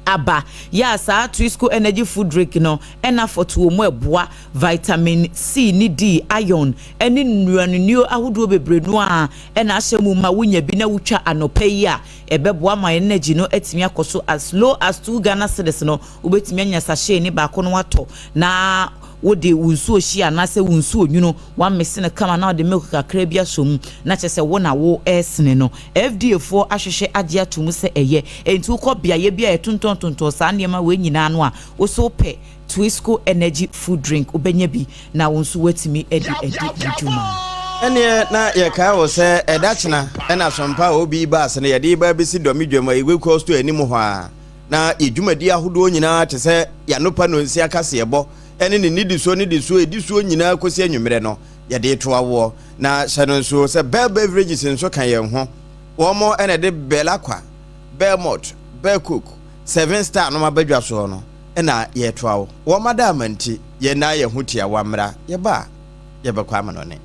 aba yɛ a saa Twisco energy food drink no ɛna fɔtoɔ mu ɛboa vitamin C ne D, iron ɛne nnuanennuo ahodoɔ bebree no a ɛna ahyɛ mu ma. Wonya bi na wotwa anɔpa yi a, ɛbɛboa ma energy no atumi akɔ so. As low as 2 Ghana cedis no, wobɛtumi anya sachet ne baako no atɔ na wode wo nsuo hyi anaasɛ wo nsuo nwunu wamese no kama na wode milk kakra bi asɔ mu na kyerɛ sɛ wo na wo ɛresene no. FDA foɔ ahwehwɛ agye ato mu sɛ ɛyɛ, enti wokɔ beaeɛ bi a yɛtontɔntontɔn saa nneɛma wei nyinaa no a, wo so wopɛ Twisco energy food drink, wobɛnya bi na wo nso woatumi adi adi dwuma. Ɛneɛ na yɛkae wo sɛ ɛda kyena ɛna Sompa a obi ba ase no yɛde ba bɛsi dɔme dwam a yɛbɛkɔ store anim hɔ a na yɛdwumadi ahodoɔ nyinaa te sɛ yɛanopa nonsia kaseɛbɔ ɛne ne nidisoɔ ne disoɔ ɛdisoɔ nyinaa kɔsi anwummerɛ no yɛde to awoɔ. Na hyɛ no nso sɛ Bell Beverages nso ka yɛn ho. Wɔn mo ɛna de Bell Aqua, Bell Malt, Bell Coke, Seven Star nom abadwa soɔ no ɛna yɛtoa wo. Wɔn ada ama nti yɛn nan yɛn ho tia wammra yɛba a yɛbɛkɔ amanɔne.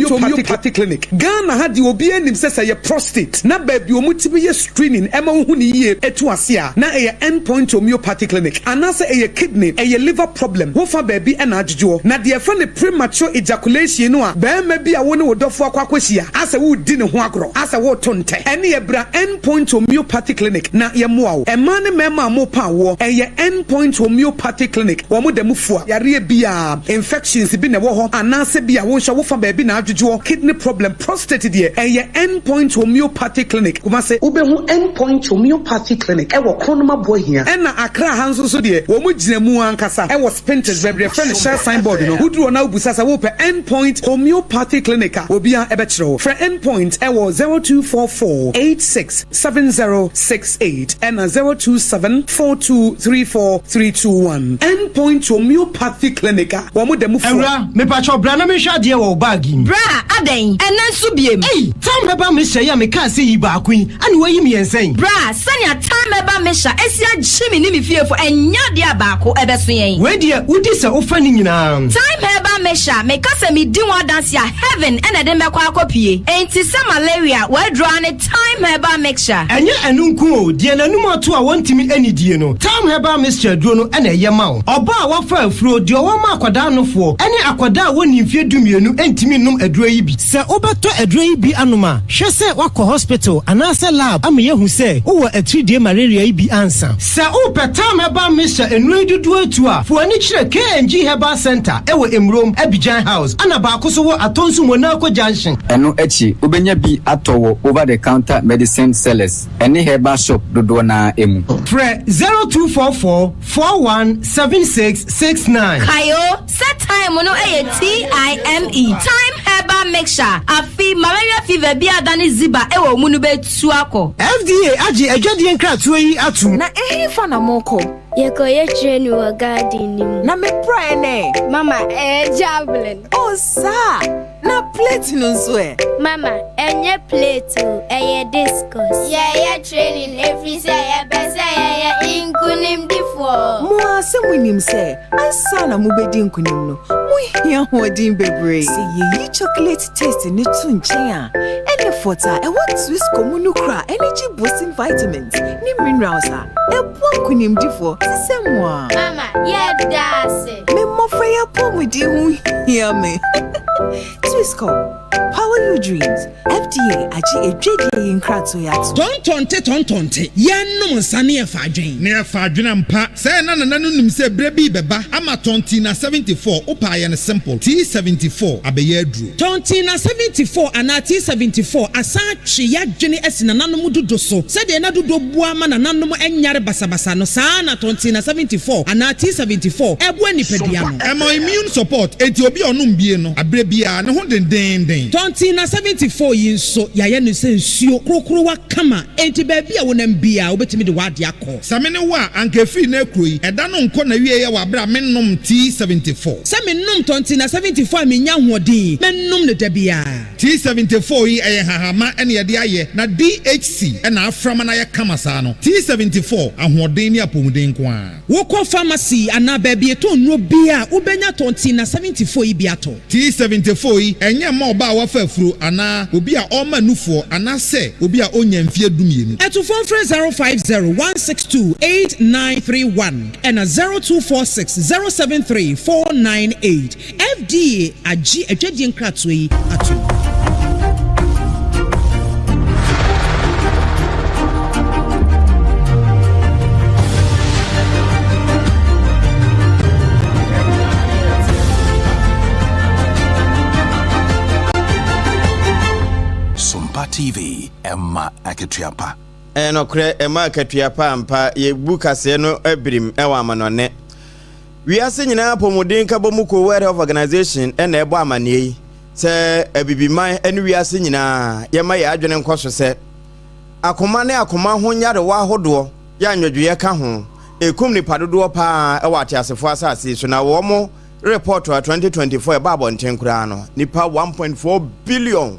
Homeopathic Clinic Ghana ha deɛ, obi anim sɛ sɛ yɛ prostate na baabi ɔmo tumi yɛ screening ɛma wohu ne yie etu ase a, na ɛyɛ Endpoint Homeopathic Clinic, anaasɛ ɛyɛ kidney, ɛyɛ liver problem, wofa baabi ɛna adwodwoɔ na deɛ ɛfɛ ne premature ejaculation no a, bɛrima bi a wo ne wo dɔfo akɔ akɔhyia asɛ wodi ne ho agorɔ asɛ woto ntɛ, ɛne ɛbra Endpoint Homeopathic Clinic na yɛmmoa wo. Mmaa ne mmarima a mopa awoɔ, ɛyɛ Endpoint Homeopathic Clinic. Wɔn da mu fua yareɛ biara, infections bi na ɛwɔ hɔ anaasɛ bi a wo nso wofa baabi na adwodwoɔ, kidney problem, prostate deɛ, ɛyɛ Endpoint Homeopathic Clinic, Kumase. Wobɛhu Endpoint Homeopathy Clinic ɛwɔ Kronum Aboahia. Ɛna Accra ha nso so deɛ, wɔn gyina mu ankasa ɛwɔ Spintex, baabi yɛfrɛ no Shell signboard no. Woduru hɔ na wobusa sɛ wopɛ Endpoint Homeopathy Clinic a, obiara ɛbɛkyerɛ wo. Frɛ Endpoint ɛwɔ 0244 86 7068 ɛna 027 4234 321. Endpoint Homeopathy Clinic a wɔn da mu fua. Awura, mepakyɛw bra na menhwɛ adeɛ wɔ wo bag yi mu. Bra, adɛn? Ɛnɛ nso biem? Ei, Time Herbal Mixture yi a mekaa sɛ yi baako yi, ɛna wayi mmiɛnsa yi. Bra, sɛnea Time Herbal Mixture esi agye me ne me fiefo, ɛnyɛ adeɛ a baako ɛbɛso yɛn. Wei deɛ, wodi sɛ wofa ne nyinaa. Time Herbal Mixture, meka sɛ medi ho adanse a, heaven ɛna ɛde mbɛkɔ akɔpie. Enti sɛ malaria, wɔaduro ne Time Herbal Mixture. Ɛnyɛ ɛno nko o, deɛ n'anum ato a wɔntumi anidie no, Time Herbal Mixture aduro no ɛna ɛyɛ ma wo. Ɔbaa a wafa afuro, deɛ ɔwɔ ma akwadaa nofoɔ, ɛne akwadaa a wɔnni mfeɛ 12 ntumi nnom aduro yi bi. Sɛ wobɛtɔ aduro yi bi anom a, hwɛ sɛ woakɔ hospital anaasɛ lab ama yɛahu sɛ wowɔ atiridie malaria yi bi ansa. Sɛ wopɛ Tam Herbal Mixture nnuro yi dodoɔ atu a, fa w'ani kyerɛ KNG Herbal Centre wɔ Emurom, Abidjan House, ɛna baako nso wɔ Atonsu Monaco Junction. Ɛno akyi, wobɛnya bi atɔ wɔ over-the-counter medicine sellers ne herbal shop dodoɔ no ara mu. Frɛ 0244 41 76 69. Kae o, sɛ thyme no yɛ TIME, Thyme Herbal Mixture, afe malaria fever bi a adane ziba wɔ wo mu no bɛtu akɔ. FDA agye adwadie nkratoɔ yi atom. Na ɛhefa na morekɔ? Yɛkɔyɛ training wɔ garden no mu. Na me praeɛ no ɛ? Mama, ɛyɛ javelin. Oh, saa! Na plate no nso ɛ? Mama, ɛnyɛ plate o, ɛyɛ discus. Yɛyɛ training ɛfiri sɛ yɛpɛ sɛ yɛyɛ nkonimdifoɔ. Mo ara sɛ monim sɛ ansa na mobɛdi nkonim no, mohia ahoɔden bebree. Sɛ yɛyi chocolate taste no to nkyɛn a, ɛne fɔt a ɛwɔ Twisco mu no kura energy boosting vitamins ne minerals a ɛboa nkonimdifoɔ te sɛ mo ara. Mama, yɛda ase. Me mmɔfra yi apɔmuden ho hia me. Twisco, power your dreams. FDA agye adwadie yi nkratoɔ yi atom. Tɔntɔnte tɔntɔnte, yɛnnom nsa ne yɛfa adwen. Ne yɛfa adwen ampa. Sɛɛ na nana no nim sɛ berɛ bi rebɛba ama Tɔntina 74, wopɛ a yɛ no simple, T74 abɛyɛ aduro. Tɔntina 74 anaa T74 asan atwe y'adwene asi nananom dudo so. Sɛdeɛ na dudo boa ma nananom nyare basabasa no, saa ara na Tɔntina 74 anaa T74 boa nipadua no. Ɛma immune support, enti obi a ɔnom bie no, aberɛ biara ne ho dendeenden. Tɔntina 74 yi nso, yɛayɛ no sɛ nsuo korokorowa kama, enti baabi a wonam biara wobɛtumi de w'adeɛ akɔ. Sɛ me ne wo a, anka ɛfiri nnɛ rekuro yi, ɛda no nkɔ n'awieɛ wɔ aberɛ a mennom T74. Sɛ menom Tɔntina 74 a mennya ahoɔden, mɛnom no da biara. T74 yi ɛyɛ nhahamma na yɛde ayɛ na DHC na afra ma no ayɛ kama saa no. T74, ahoɔden ne apɔmuden nko ara. Wokɔ pharmacy anaa baabi yɛtɔn nnuro biara a, wobɛnya Tɔntina 74 yi bi atɔ. T74 yi, ɛnyɛ mma ɔbaa a wafa afuro anaa obi a ɔrema nufoɔ anaasɛ obi a ɔnnya mfeɛ dumienu. Atufoɔ mfrɛ 050 162 8931 ɛna 0246 073 498. FDA agye adwadie nkratoɔ yi atom. Sompa TV, ɛma akatua pa. Ɛyɛ nokorɛ, ɛma akatua pa ampa. Yɛbu kaseɛ no birim wɔ amanɔne. Wiase nyinaa apɔmuden nkabɔmu kuo World Health Organization na ɛbɔ amanneɛ yi sɛ Abibiman ne wiase nyinaa yɛmma yɛn adwene nkɔ so sɛ akoma ne akoma ho nyarewa ahodoɔ yɛ anwɔdweeɛ ka ho ɛkum nipa dodoɔ paa wɔ ateasefoɔ asase yi so na wɔn report a 2024 ɛba abɔnten koraa no nipa 1.4 billion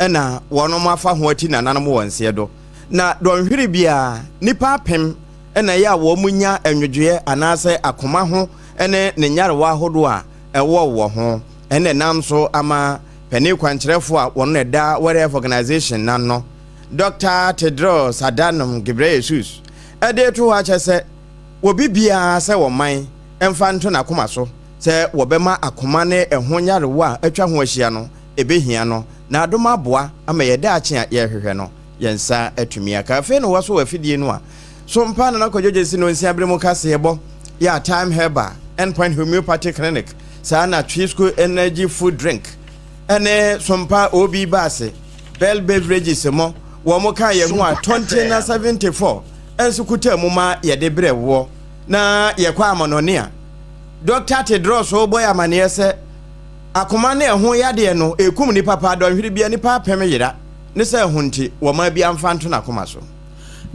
na wɔn afa ho ati nananom wɔ nseɛ do na dɔnhwere biara nipa apem na ɛyɛ a wɔnya nnwodwoeɛ anaasɛ akoma ho ne ne nyarewa ahodoɔ a ɛwɔ wɔ ho. Ɛna ɛnam so ama panin kwankyerɛfoɔ a wɔn na ɛda World Health Organization no ano, Dɔkta Tedros Adhanom Ghebreyesus, de reto hɔ akyɛ sɛ obi biara sɛ ɔman mfa nto n'akoma so sɛ wɔbɛma akoma ne ɛho nyarewa a atwa ho ahyia no ɛbɛhia no na adom aboa ama yɛn daakye a yɛrehwehwɛ no. Yɛn nsa atumi aka. Afei na wɔasɔ afidie no a so mpa Nana Kwadwo Gyasi no nsia bere mu kaseɛbɔ yɛ a Time Herbal, Endpoint Homeopathy Clinic, saa na Twisco Energy Food Drink ne Sompa OB Baase, Bell Beverages mo wɔn kaa yɛn ho a Tɔnten na 74 nso kutaa mu ma yɛde brɛ woɔ. Na yɛkɔ amanɔne a, Dɔkta Tedros rebɔ yɛn amaneɛ sɛ akoma ne ɛho yadeɛ no ɛkum nnipa paa, dɔnhwere biara nnipa apem yera. Ne sɛ ɛho nti, wɔma biara mfa nto n'akoma so.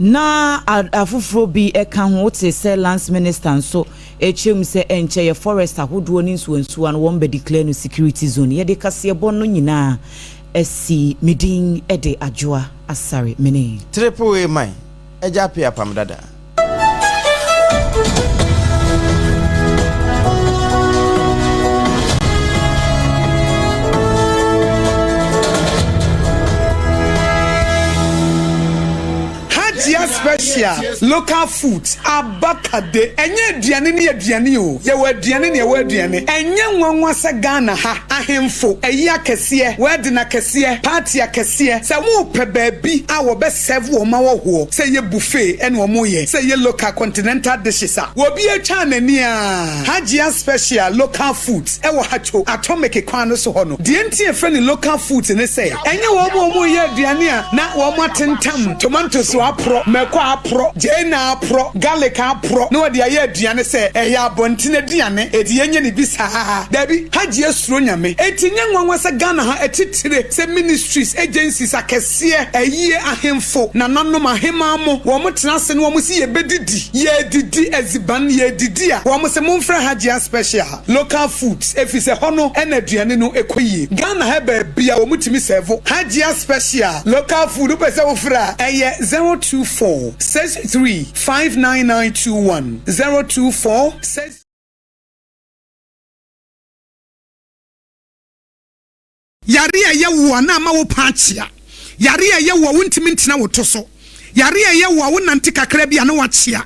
Na afoforɔ bi ka ho, wote sɛ Lands Minister nso rekyerɛ mu sɛ ɛnkyɛ yɛ forest ahodoɔ ne nsuwansuwa no wɔn bɛ declare no security zone. Yɛde kaseɛbɔ no nyinaa asi me din de Adwoa Asare Mene. Triple A man, agya apee apam dada. Hajia Special Local Foods aba kade. Ɛnyɛ aduane ne aduane o, yɛwɔ aduane ne yɛwɔ aduane. Ɛnyɛ nwanwa sɛ Ghana ha ahemfo, ayi akɛseɛ, wedding akɛseɛ, party akɛseɛ, sɛ wɔpɛ baabi a wɔbɛ serve wɔn ahɔhoɔ, sɛ ɛyɛ buffet ɛna wɔyɛ, sɛ ɛyɛ local continental dishes a, obi atwa n'ani a, Hajia Special Local Foods ɛwɔ Hatcho Atomic kwan no so hɔ no. Deɛ nti a yɛfrɛ no local foods ne sɛ, ɛnyɛ wɔn a wɔreyɛ aduane a na wɔatentam tomatoes aporɔ, mako aporɔ, gyeene aporɔ, garlic aporɔ na wɔde ayɛ aduane sɛ ɛyɛ abɔnten aduane, enti yɛnyɛ no bi saa. Dabi, Hajia suro Nyame. Enti nyɛ nwanwa sɛ Ghana ha atitire sɛ ministries, agencies akɛseɛ, ayie, ahemfo, nananom, ahemaa mo, wɔn tena ase na wɔn se yɛbɛdidi, yɛredidi adziban, yɛredidi a, wɔn se momfrɛ Hajia special. Local foods efisɛ hɔ no na aduane no kɔ yie. Ghana ha baabi a wɔn tumi sɛvo Hajia special local food wopɛ sɛ wofrɛ a ɛyɛ 024 63 59921 024 6. Yare a ɛyɛ wo a na ama wo paa kyea. Yare a ɛyɛ wo a wontumi ntena wo to so. Yare a ɛyɛ wo a wonante kakra bi a na woakyea.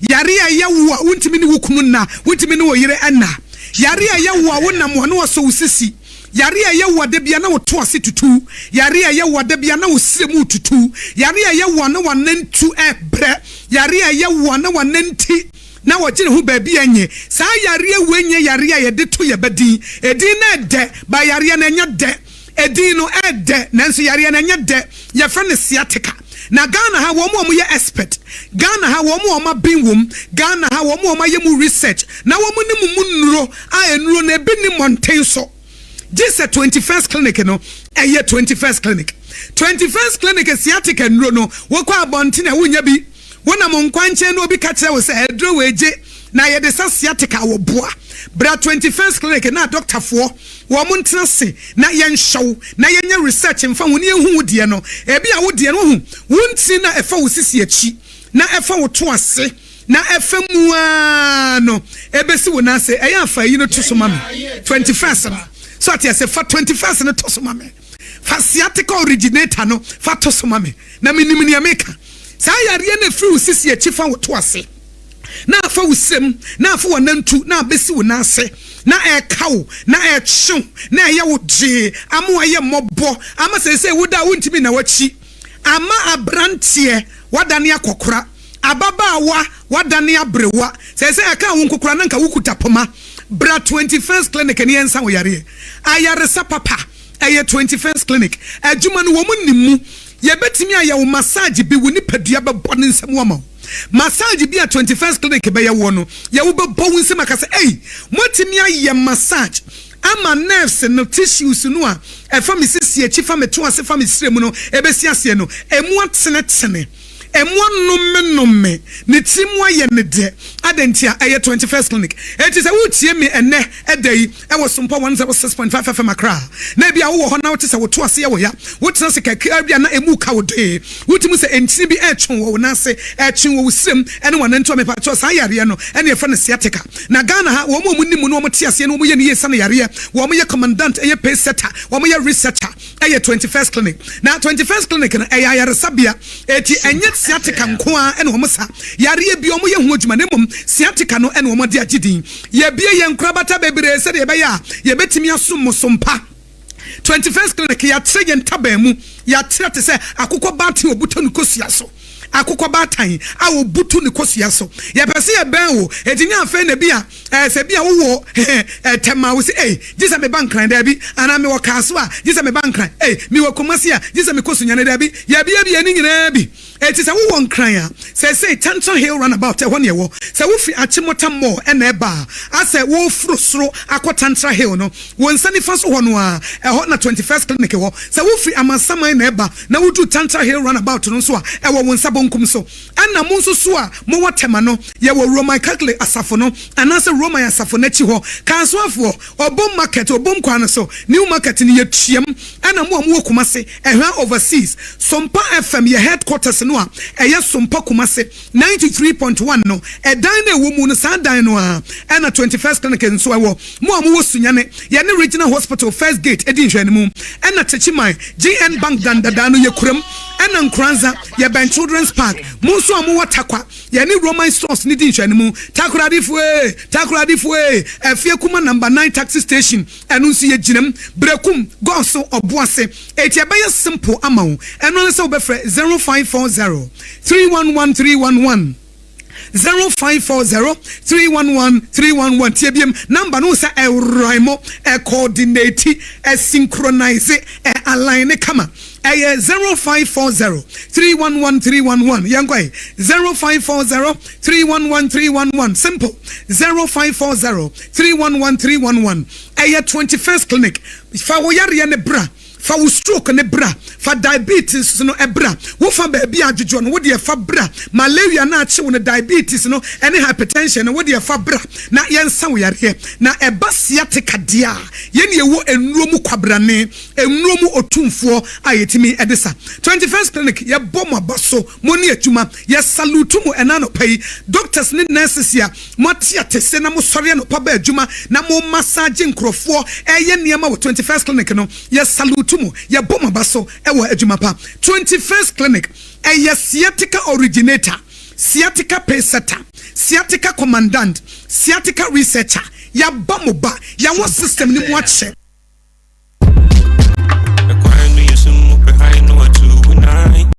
Yare a ɛyɛ wo a wontumi ne wo kunu nna, wontumi ne wo yere nna. Yare a ɛyɛ wo a wonam a na wɔasɔ wo sisi. Yare a ɛyɛ wo a da biara na wo to ase tutu. Yare a ɛyɛ wo a da biara na wo srɛ mu retutu. Yare a ɛyɛ wo a na w'anantu rebrɛ. Yare a ɛyɛ wo a na w'ananti na wɔgye ne ho baabi a ɛnyɛ. Saa yareɛ wei nyɛ yareɛ a yɛde to yɛn ba din. Edin no ɛdɛ, but yareɛ no ɛnyɛ dɛ. Edin no ɛdɛ, nanso yareɛ no ɛnyɛ dɛ. Yɛfrɛ no sciatica. Na Ghana ha, wɔn a wɔyɛ expert, Ghana ha, wɔn a wɔaben wɔ mu, Ghana ha, wɔn a wɔayɛ mu research, na wɔnim mu nnuro a nnuro no ebi nni mmɔnten so. Gye sɛ 21st Clinic no, ɛyɛ 21st Clinic. 21st Clinic sciatica nnuro no, wokɔ abɔnten a wonnya bi. Wonam nkwankyɛn na obi ka kyerɛ wo sɛ aduro wei gye na yɛde sa sciatica a, wɔboa. Bra 21st Clinic na adɔktafoɔ wɔn ntena ase na yɛnhwɛ wo na yɛnyɛ research mfa ho na yɛnhu wo deɛ no. Ebia wo deɛ no, wohu, wo ntini no a ɛfa wo sisi akyi na ɛfa wo to ase na ɛfa mu ara no ɛbɛsi wo nan ase. Ɛyɛ a fa ayi no to so ma me, 21st no. So ate aseɛ? Fa 21st no to so ma me. Fa sciatica originator no fa to so ma me. Na menim nea meka. Saa yareɛ no ɛfiri wo sisi akyi fa wo to ase, na afa wo srem, na afa w'anantu, na abɛsi wo nan ase, na ɛreka wo, na ɛretwe wo, na ɛyɛ wo gyee, ama woayɛ mmɔbɔ, ama seesei woda a wontumi nna w'akyi, ama aberanteɛ woadane akɔkora, ababaawa woadane aberewa, seesei ɛkaa wo nko koraa na anka wokuta poma. Bra 21st Clinic na yɛnsa wo yareɛ. Ayaresa papa. Ɛyɛ 21st Clinic adwuma no, wɔn nim mu. Yɛbɛtumi ayɛ wo massage bi, wo nipadua bɛbɔ ne nsam ama wo. Massage bi a 21st Clinic bɛyɛ woɔ no, yɛ wo bɛbɔ wo nsam aka sɛ, Ei, moatumi ayɛ massage ama nerves no, tissues no a ɛfa me sisi akyi, fa me to ase, fa me srɛ mu no ɛbɛsi aseɛ no, ɛmu atenetene. Mmoa nnomenome ne tiri mu ayɛ no dɛ. Adɛn ntia? Ɛyɛ 21st Clinic. Enti sɛ woretie me ɛnnɛ da yi wɔ Sompa 106.5 FM Accra a, na ebia wowɔ hɔ na wote sɛ wo to ase yɛ wo ya, wotena ase kakraa bi a na emu reka wo dee, wotumi hu sɛ ntini bi retwe wɔ wo nan ase, ɛretwe wɔ wo srem ne w'anantu a, mepakyɛw saa yareɛ no na yɛfrɛ no sciatica. Na Ghana ha, wɔn a wɔnim mu na wɔte aseɛ na wɔyɛ no yie sane yareɛ, wɔyɛ commandant, ɛyɛ pace setter, wɔyɛ researcher. Ɛyɛ 21st Clinic. Na 21st Clinic no, ɛyɛ ayaresabea. Enti ɛnyɛ sciatica nko ara na wɔsa. Yareɛ biara wɔyɛ ho adwuma, na mmom sciatica no na wɔde agye din. Yɛabue yɛn nkorabata bebree sɛdeɛ ɛbɛyɛ a yɛbɛtumi asom mo som pa. 21st Clinic, yɛatrɛ yɛn ntaban mu. Yɛatrɛ te sɛ akokɔ baatan a ɔbutu ne kosua so. Akokɔ baatan a ɔbutu ne kosua so. Yɛpɛ sɛ yɛbɛn wo. Enti nyɛ afei na ebia Ɛɛ, sɛ ebia wowɔ Tɛm a, wose, Ei, gye sɛ meba Nkran. Daabi. Anaa mewɔ Kasoa a, gye sɛ meba Nkran. Ei, mewɔ Kumasi a, gye sɛ mekɔ Sunyani. Daabi. Yɛabiabia ne nyinaa bi. Enti sɛ wowɔ Nkran a, seesei Tantra Hill Runabout, ɛhɔ na ɛwɔ. Sɛ wofiri Achimota Mall na ɛreba a, asɛ woreforo soro akɔ Tantra Hill no, wo nsa nifa so hɔ no ara, ɛhɔ na 21st Clinic wɔ. Sɛ wofiri Amasaman na ɛreba na woduru Tantra Hill Runabout no nso a, ɛwɔ wo nsa bonkum so. Ɛna mo nso so a mowɔ Tema no, yɛwɔ Roman Catholic asafo no anaasɛ Roman asafo no akyi hɔ, Kasoafoɔ, Obom Market, Obom kwan no so, New Market no, yɛtuam. Ɛna mo a mowɔ Kumasi, Ɛhwa Overseas, Sompa FM, yɛ headquarters no a ɛyɛ Sompa Kumasi 93.1 no, ɛdan no a ɛwɔ mu no, saa dan no ara ɛna 21st Clinic nso ɛwɔ. Mo a mowɔ Sunyani, yɛne Regional Hospital First Gate di nhwɛanimu. Ɛna Techiman, GN Bank dan dadaa no, yɛkuram. Ɛna Nkoranza, yɛbɛn Children's Park. Mo nso a mowɔ Tarkwa, yɛne Roman Stores no di nhwɛanimu. Takoradifoɔ ee, Takoradifoɔ ee, Afie Kuma Number Nine Taxi Station, ɛno nso yɛgyina mu. Berekum, Gɔɔso, Ɔboase. Enti ɛbɛyɛ simple ama wo. Ɛno ara ne sɛ wobɛfrɛ 0540 311 311. 0540 311 311 Tie biom, number no sɛ ɛrhyme, ɛcoordinate, ɛsynchronise, ɛ-align kama. Ɛyɛ 0540 311 311. Yɛnkɔ ɛ. 0540 311 311. Simple. 0540 311 311. Ɛyɛ 21st Clinic. Fa wo yareɛ no bra. Fa wo stroke no bra, fa diabetes no bra, wo fa baabi a adwodwoɔ no, wo deɛ fa bra, malaria no akye wo no, diabetes no ne hypertension no, wo deɛ fa bra na yɛnsa wo yareɛ. Na ɛba sciatica deɛ a, yɛn na yɛwɔ nnuro mu kwabrane, nnuro mu otumfoɔ a yɛtumi de sa. 21st Clinic, yɛbɔ mo aba so, mo ne adwuma, yɛ salute mo ɛna anɔpa yi, doctors ne nurses a moate atese na mosɔre anɔpa ba adwuma na mo massage nkorɔfoɔ ɛyɛ nneɛma wɔ 21st Clinic no, Yɛ salute mo, yɛ bɔ mo aba so wɔ adwuma pa. 21st Clinic, ɛyɛ sciatica originator, sciatica pacesetter, sciatica commandant, sciatica researcher, yɛaba mo ba, yɛawɔ system no mu akyɛ. Ɛkwan no yɛ sum mu pɛ hann no atu wo nan.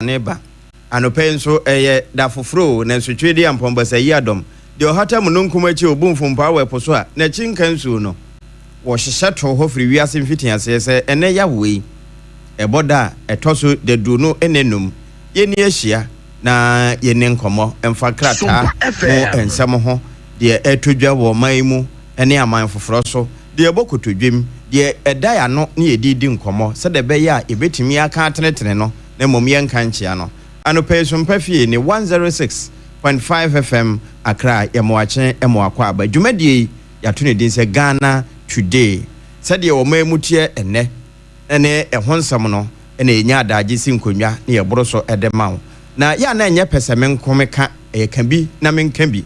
Ne ba. Anɔpa yi nso, ɛyɛ da foforɔ o, nanso Tweediampɔn Basayi Adɔm, deɛ ɔhata mununkum akyi ɔbu mfompaa wɔ ɛpo so a n'akyi nka nsuo no, wɔhyehyɛ too hɔ firi wiase mfitiaseɛ sɛ ɛnnɛ yawoɔ yi, ɛbɔ da a ɛtɔ so daduonu ne nnum, yɛnni ahyia na yɛnni nkɔmmɔ mfa krataa mu nsɛm ho, deɛ ɛretɔ dwa wɔ ɔman yi mu ne aman foforɔ so, deɛ ɛbɔ kotodwem, deɛ ɛda yɛn ano ne yɛde redi nkɔmmɔ sɛdeɛ ɛbɛyɛ a yɛbɛtumi aka atenetene no na mmom yɛnka nkyea no. Anɔpa yi Sompa Fie ne 106.5 FM Accra Yɛmoakye Mo Akwaaba. Dwumadie yi yɛato ne din sɛ Ghana Today. Sɛdeɛ ɔman mu teɛ ɛnnɛ ne ɛho nsɛm no na yɛnya adaagye si nkonnwa na yɛboro so de ma wo. Na yɛ a na ɛnyɛ pɛ sɛ me nko meka, ɛyɛ ka bi na menka bi.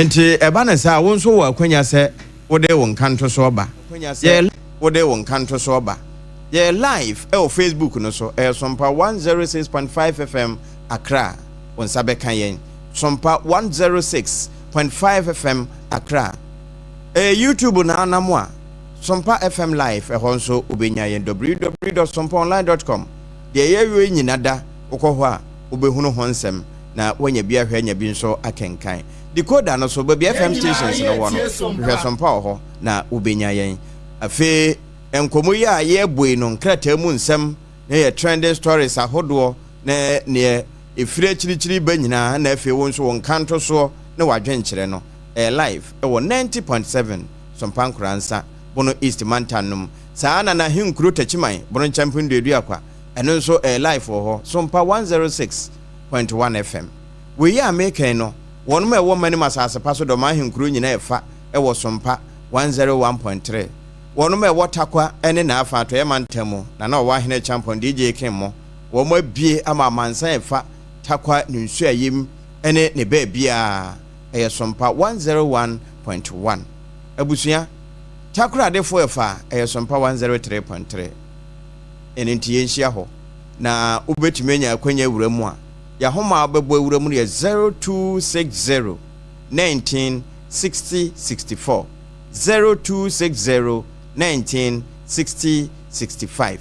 Nti ɛba no saa a, wo nso wowɔ akwanya sɛ wode wo nkantosoɔ ba. Yɛ wode wo nkantosoɔ ba. Yɛyɛ live wɔ Facebook no so, ɛyɛ Sompa 106.5 FM Accra. Wo nsa bɛka yɛn. Sompa 106.5 FM Accra. Ɛyɛ YouTube na anam a, Sompa FM Live, ɛhɔ nso wobɛnya yɛn. www.sompaonline.com Deɛ yɛyɔ yi nyina da, wokɔ hɔ a, wobɛhunu ho nsɛm na woanya bi ahwɛ anya bi nso akenkan. Decoder no so, baabi FM stations no wɔ no, hwehwɛ Sompa wɔ hɔ na wobɛnya yɛn. Afei nkɔmmɔ yi a yɛrebɔ yi no, nkrataa mu nsɛm ne yɛ trending stories ahodoɔ ne neɛ ɛfiri akyirikyiri ba nyinaa na afei wo nso wo nkantosoɔ ne w'adwenkyerɛ no, ɛyɛ live wɔ 90.7 Sompa Nkoransa, Bono East mantam no mu. Saa ara na N'ahenkuro Takyiman, Bono Nkyɛmpem Duaduakwa, ɛno nso ɛyɛ live wɔ hɔ, Sompa 106.1 FM. Wei a mereka yi no, wɔnom a ɛwɔ Manim asase pa so Dɔm ahenkuro nyinaa ɛfa wɔ Sompa 101.3. Wɔnom a ɛwɔ Tarkwa ne n'afa atɔeɛ mantam mu na na ɔwɔ Ahene Acheampong DJ King mo, wɔn abue ama amansan ɛfa Tarkwa ne nsuayem ne ne baabiara ɛyɛ Sompa 101.1. Abusua, Takoradefoɔ ɛfa ɛyɛ Sompa 103.3. Ɛno nti yɛnhyia hɔ na wobɛtumi anya akwanya awura mu a, yɛahoma a wobɛbɔ awura mu no yɛ 0260 19 60 64, 0260 19 60 65.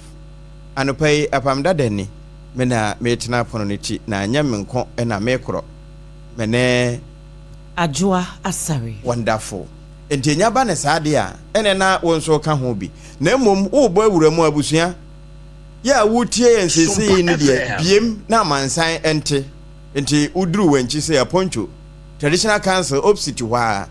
Anɔpa yi, Apam Dada ni, me na meretena pono no ti, na nyɛ me nko na merekorɔ, me ne. Adwoa Asare. Wonderful. Enti enya ba no saa deɛ a, ɛnɛ na wo nso woka ho bi. Na mmom worebɔ awura mu abusua yɛ a woretie yɛn seesei yi no deɛ, biem na amansan nte. Enti woduru Wankyi sɛ Aponcho Traditional Council opposite hɔ ara.